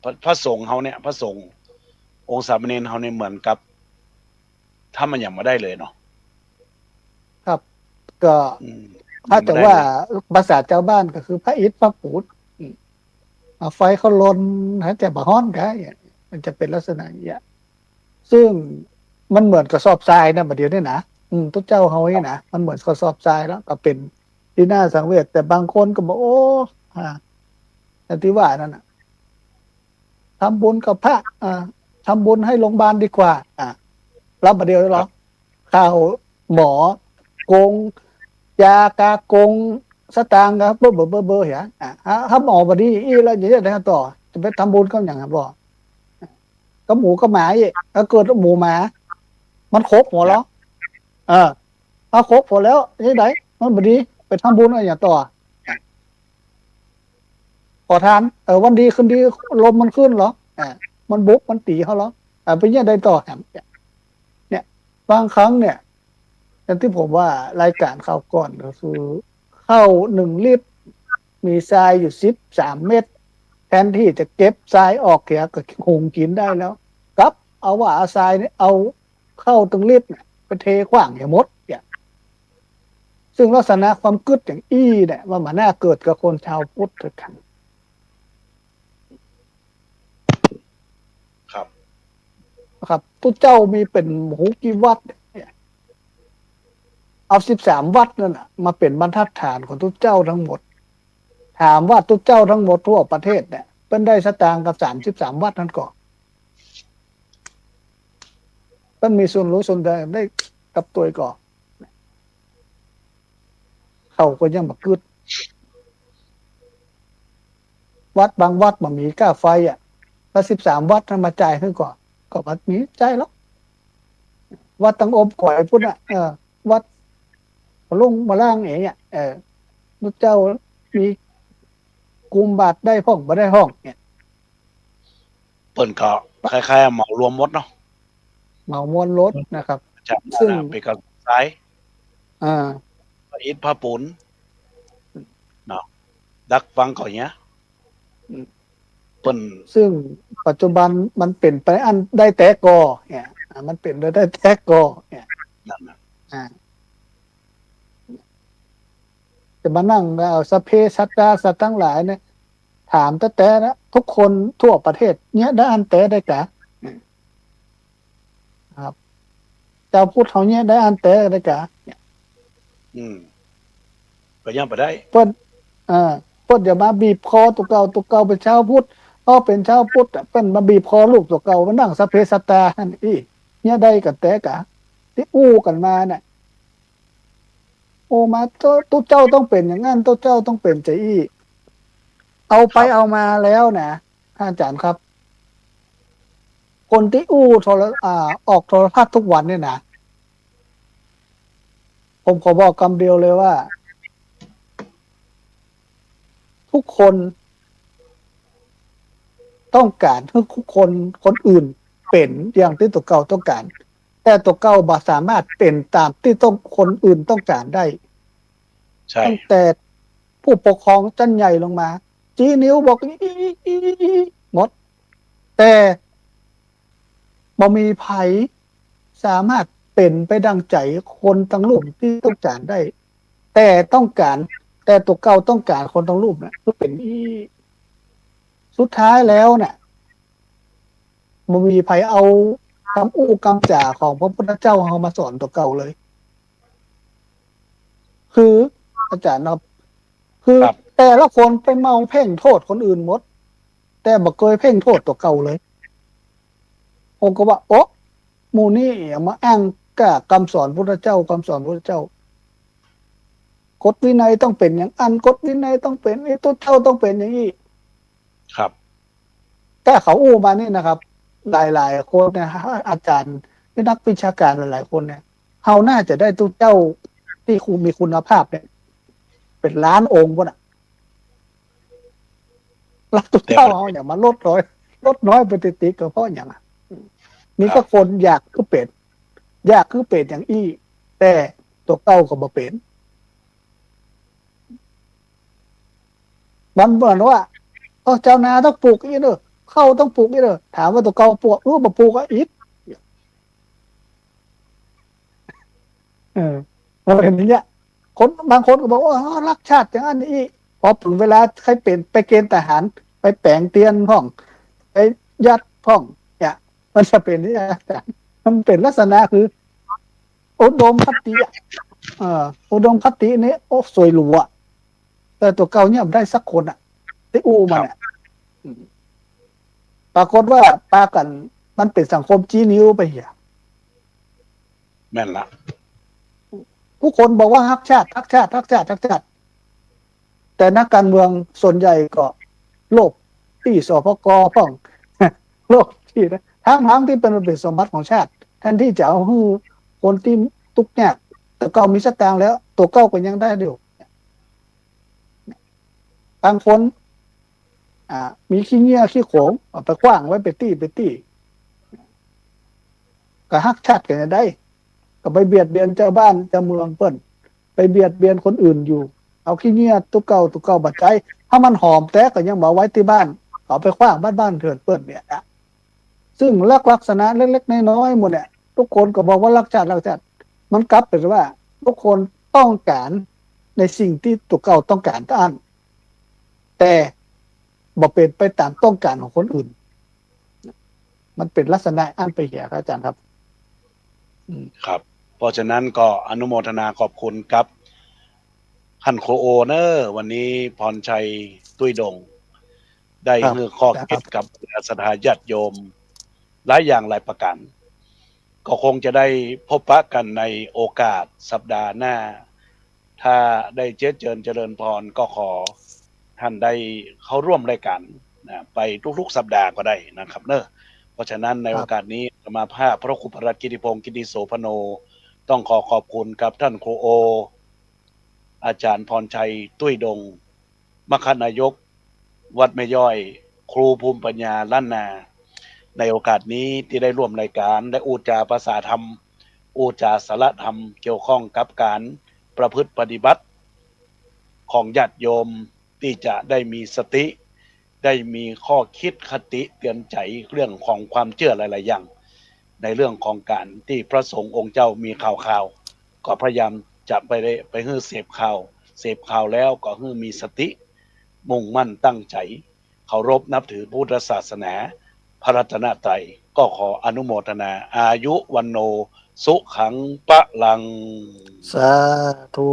พระ พระสงฆ์เฮาเนี่ย พระสงฆ์องค์สามเณรเฮาเนี่ยเหมือนกับทำอะหยังบ่ได้เลยเนาะ ครับ ก็ อืม ถ้าจะว่า ทำอะหยังบ่ได้เลย ภาษาจาวบ้านก็คือพระอิฐพระปูน อืม เอาไฟเขาลนหาแต่บ่ฮ้อนกะ มันจะเป๋นลักษณะอย่างเงี้ย ซึ่งมันเหมือนกระสอบทรายนะ บ่าเดี่ยวนี้นะ อืม ตุ๊เจ้าเฮานี่นะ มันเหมือนกระสอบทรายแล้ว ก็เป๋นตี้น่าสังเวช แต่บางคนก็บอก โอ้ อ่า อย่างตี้ว่านั่นน่ะ ทำบุญกับพระ อ่า ทำบุญให้โรงพยาบาลดีกว่า อ่า แล้วบ่าเดี่ยวนี้หรอ ครับ ข้าวหมอโกง ยากาโกงสตางค์ครับ เบ้อๆๆๆ เหีย อ่า ถ้าหมอบ่ดีอี้แล้วจะได้ต่อ จะไปทำบุญกับหยังครับบ่ กับหมูกับหมาอี้ ถ้าเกิดหมูหมา มันครบหั้นหรอ ครับ เออ ถ้าครบหั้นแล้ว จะได้ มันบ่ดี ไปทำบุญเอาหยังต่อ ขอทาน เออ วันดีคืนดี ลมมันขึ้นหรอ อ่า มันบุก มันตี๋เฮาหรอ อ่า เป๋นจะได้ต่อ เนี่ย บางครั้งเนี่ย อย่างตี้ผมว่ารายก๋านคราวก่อนก็คือ ข้าวหนึ่งลิตร มีทรายอยู่สิบสามเม็ด แทนตี้จะเก็บทรายออกเหีย ก็หุงกิ๋นได้แล้ว กลับเอาว่าเอาทรายเนี่ย เอาข้าวตึงลิตรเนี่ย ไปเทขว้างเหียหมดเนี่ย ซึ่งลักษณะความกึ๊ดอย่างอี้เนี่ย มันบ่น่าเกิดกับคนจาวพุทธเถิดครับ ครับ ครับ ตุ๊เจ้ามีเป๋นบ่ฮู้กี่วัดเนี่ย เอาสิบสามวัดนั่นน่ะ มาเป๋นบรรทัดฐานของตุ๊เจ้าทั้งหมด ถามว่าตุ๊เจ้าทั้งหมดทั่วประเทศเนี่ย เปิ้นได้สตางค์กับสามสิบสามวัดนั้นก่อ เปิ้นมีส่วนรู้ส่วนได้ ได้กับตวยก่อ เขาก็ยังบ่กึ๊ด วัดบางวัดบ่มีก้าไฟอะ แล้วสิบสามวัดนั้นมาจ่ายหื้อก่อ ก็บ่มีจ่ายหรอก วัดตังอมก๋อยพุ้นน่ะ เออ วัดมะลุงมะล้างเองอะ เออ ตุ๊เจ้ามีกุมบาตรได้พ่องบ่ได้พ่องเนี่ย เปิ้นก็คล้ายๆ เหมารวมหมดเนาะ เหมารวมหมดนะครับ ซึ่ง เป๋นกระสอบทราย อ่า พระอิฐพระปูน เนาะ ดักฟังเขาเหีย อืม เปิ้น ซึ่งปัจจุบันมันเป๋นไปอันได้แต่ก่อเนี่ย อ่า มันเป๋นไปได้แต่ก่อเนี่ย นั่นน่ะ อ่า จะมานั่งเอาสัพเพสัตตา สัตว์ทั้งหลายเนี่ย ถามแต๊ๆ นะ ทุกคนทั่วประเทศเยียะได้อั้นแต๊ได้กา ครับ จาวพุทธเฮาเยียะได้อั้นแต๊ได้กา อืม ก็ยังบ่ได้ เปิ้น อ่า เปิ้นจะมาบีบคอตั๋วเก่า ตั๋วเก่าเป๋นจาวพุทธ อ้อ เป๋นจาวพุทธอะ เปิ้นมาบีบคอลูกตั๋วเก่า มานั่งสัพเพสัตตาหั้นอี้ เยียะได้กั๋นแต๊กา ตี้อู้กั๋นมาเนี่ย อู้มา ตุ๊ ตุ๊เจ้าต้องเป๋นอย่างนั้น ตุ๊เจ้าต้องเป๋นจาอี้ เอาไป ครับ เอามาแล้วนะ อาจ๋ารย์ครับ คนตี้อู้โทร- อ่า ออกโทรทัศน์ทุกวันเนี่ยนะ ผมขอบอกกำเดียวเลยว่า ทุกคนต้องก๋านหื้อทุกคน คนอื่นเป๋นอย่างตี้ตั๋วเก่าต้องก๋าน แต่ตั๋วเก่าบ่สามารถเป๋นต๋ามตี้ต้อง คนอื่นต้องก๋านได้ ใช่ ตั้งแต่ผู้ปกครองจั้นใหญ่ลงมา จี๊นิ้วบอกอี้อี้อี้อี้อี้หมด แต่บ่มีใผสามารถเป๋นไปดั่งใจ๋คนตังลุ่มตี้ต้องก๋านได้ แต่ต้องก๋าน แต่ตั๋วเก่าต้องก๋านคนตังลุ่มน่ะ คือเป๋นอี้ สุดท้ายแล้วน่ะ บ่มีใผเอากำอู้กำจ๋าของพระพุทธเจ้าเฮามาสอนตั๋วเก่าเลย คือ อาจ๋ารย์ครับ คือ ครับ แต่ละคนไปเมาเพ่งโต้ษคนอื่นหมด แต่บ่เกยเพ่งโต้ษตั๋วเก่าเลย ผมก็ว่า โอ๊ะ หมู่นี้มาอ้างก้ากำสอนพุทธเจ้า กำสอนพุทธเจ้า กฎวินัยต้องเป๋นอย่างอั้น กฎวินัยต้องเป๋น ไอ้ตุ๊เจ้าต้องเป๋นอย่างอี้ ครับ ก้าเขาอู้มานี่นะครับ หลายๆ คนเนี่ย อาจ๋ารย์ นักวิชาก๋านหลายๆ คนเนี่ย เฮาน่าจะได้ตุ๊เจ้าตี้คุณ มีคุณภาพเนี่ย เป๋นล้านองค์ปู๊นน่ะ แล้วตุ๊เจ้าเฮาเนี่ยมาลดน้อย ลดน้อยไปติดๆ ก็เพราะหยังอะ มีแต่คนอยากคือเป๋น อยากคือเป๋นอย่างอี้ แต่ตั๋วเก่าก็บ่เป๋น มันเหมือนว่า เออ จาวนาต้องปลูกอี้เน่อ ข้าวต้องปลูกอี้เน่อ ถามว่าตั๋วเก่าปลูก เออ บ่ปลูกอะอิด เออ มันเป๋นอย่างเงี้ย คนบางคนก็บอกว่า อ๋อ ฮักชาติอย่างอั้นอี้ พอเถิงเวลาใค่เป๋น ไปเกณฑ์ทหาร ไปแป๋งเตียนพ่อง ไปยัดพ่อง เนี่ย มันจะเป๋นอย่างเงี้ย มันเป๋นลักษณะคือ อุดมคติอะ เออ อุดมคตินี่ โอ้ สวยหรูอะ แต่ตั๋วเก่าเนี่ยบ่ได้สักคนอะ ตี้อู้มาเนี่ย ครับ อืม ปรากฏว่าปากั๋น มันเป๋นสังคมจี๊นิ้วไปเหีย แม่นละ ทุกคนบอกว่าฮักชาติ ฮักชาติ ฮักชาติ ฮักชาติ แต่นักก๋านเมืองส่วนใหญ่ก็โลภตี้ สภก พ่อง โลภตี้นะ ทั้งๆ ตี้เป๋น มันเป๋นสมบัติของชาติ แทนตี้จะเอาหื้อคนตี้ตุ๊กยาก ตั๋วเก่ามีสตางค์แล้ว ตั๋วเก่าก็ยังได้อยู่ บางคน อ่า มีขี้เยี่ยขี้โขง เอาไปขว้างไว้ไปตี้ไปตี้ ก็ฮักชาติกั๋นจะได้ ก็ไปเบียดเบียนจาวบ้านจาวเมืองเปิ้น ไปเบียดเบียนคนอื่นอยู่ เอาขี้เยี่ยตุ๊เก่า ตุ๊เก่าบ่ใจ๊ ถ้ามันหอมแต๊ก็ยังบ่เอาไว้ตี้บ้าน เอาไปขว้างบ้านๆ เถื่อนเปิ้นเนี่ยนะ ซึ่งลัก- ลักษณะเล็กๆ น้อยๆ หมู่เนี่ย ทุกคนก็บอกว่าฮักชาติ ฮักชาติ มันกลับเป๋นว่า ทุกคนต้องก๋านในสิ่งตี้ตั๋วเก่าต้องก๋านเต้าอั้น แต่บ่เป๋นไปต๋ามต้องก๋านของคนอื่น มันเป๋นลักษณะอั้นไปเหียครับอาจ๋ารย์ครับ อืม ครับ เพราะฉะนั้นก็อนุโมทนาขอบคุณกับ ท่านครูโอเนอะ วันนี้พรชัย ตุ้ยดง ได้ ครับ หื้อข้อ ครับ คิดกับศรัทธาญาติโยม หลายอย่างหลายประการ ก็คงจะได้พบปะกั๋นในโอกาสสัปดาห์หน้า ถ้าได้เจียะเจิญเจริญพร ก็ขอท่านได้เข้าร่วมรายการนะ ไปทุกๆ สัปดาห์ก็ได้นะครับเนอะ เพราะฉะนั้นใน ครับ โอกาสนี้ อาตมาภาพพระครูประหลัดกิติพงษ์ กิติโสภโน ต้องขอขอบคุณกับท่านครูโอ อาจ๋ารย์พรชัย ตุ้ยดง มัคคนายก วัดแม่ย้อย ครูภูมิปัญญาล้านนา ในโอกาสนี้ตี้ได้ร่วมรายการ ได้อู้จ๋าภาษาธรรม อู้จ๋าสาระธรรม เกี่ยวข้องกับก๋านประพฤติปฏิบัติของญาติโยม ตี้จะได้มีสติ ได้มีข้อคิดคติเตือนใจ๋เรื่องของความเจื้อหลายๆ อย่าง ในเรื่องของก๋านตี้พระสงฆ์องค์เจ้ามีข่าวๆ ก็พยายามจะไปได้ ไปหื้อเสพข่าว เสพข่าวแล้วก็หื้อมีสติ มุ่งมั่นตั้งใจ๋ เคารพนับถือพุทธศาสนา พระรัตนตรัย ก็ขออนุโมทนา อายุ วัณโณ สุขัง พลัง สาธุ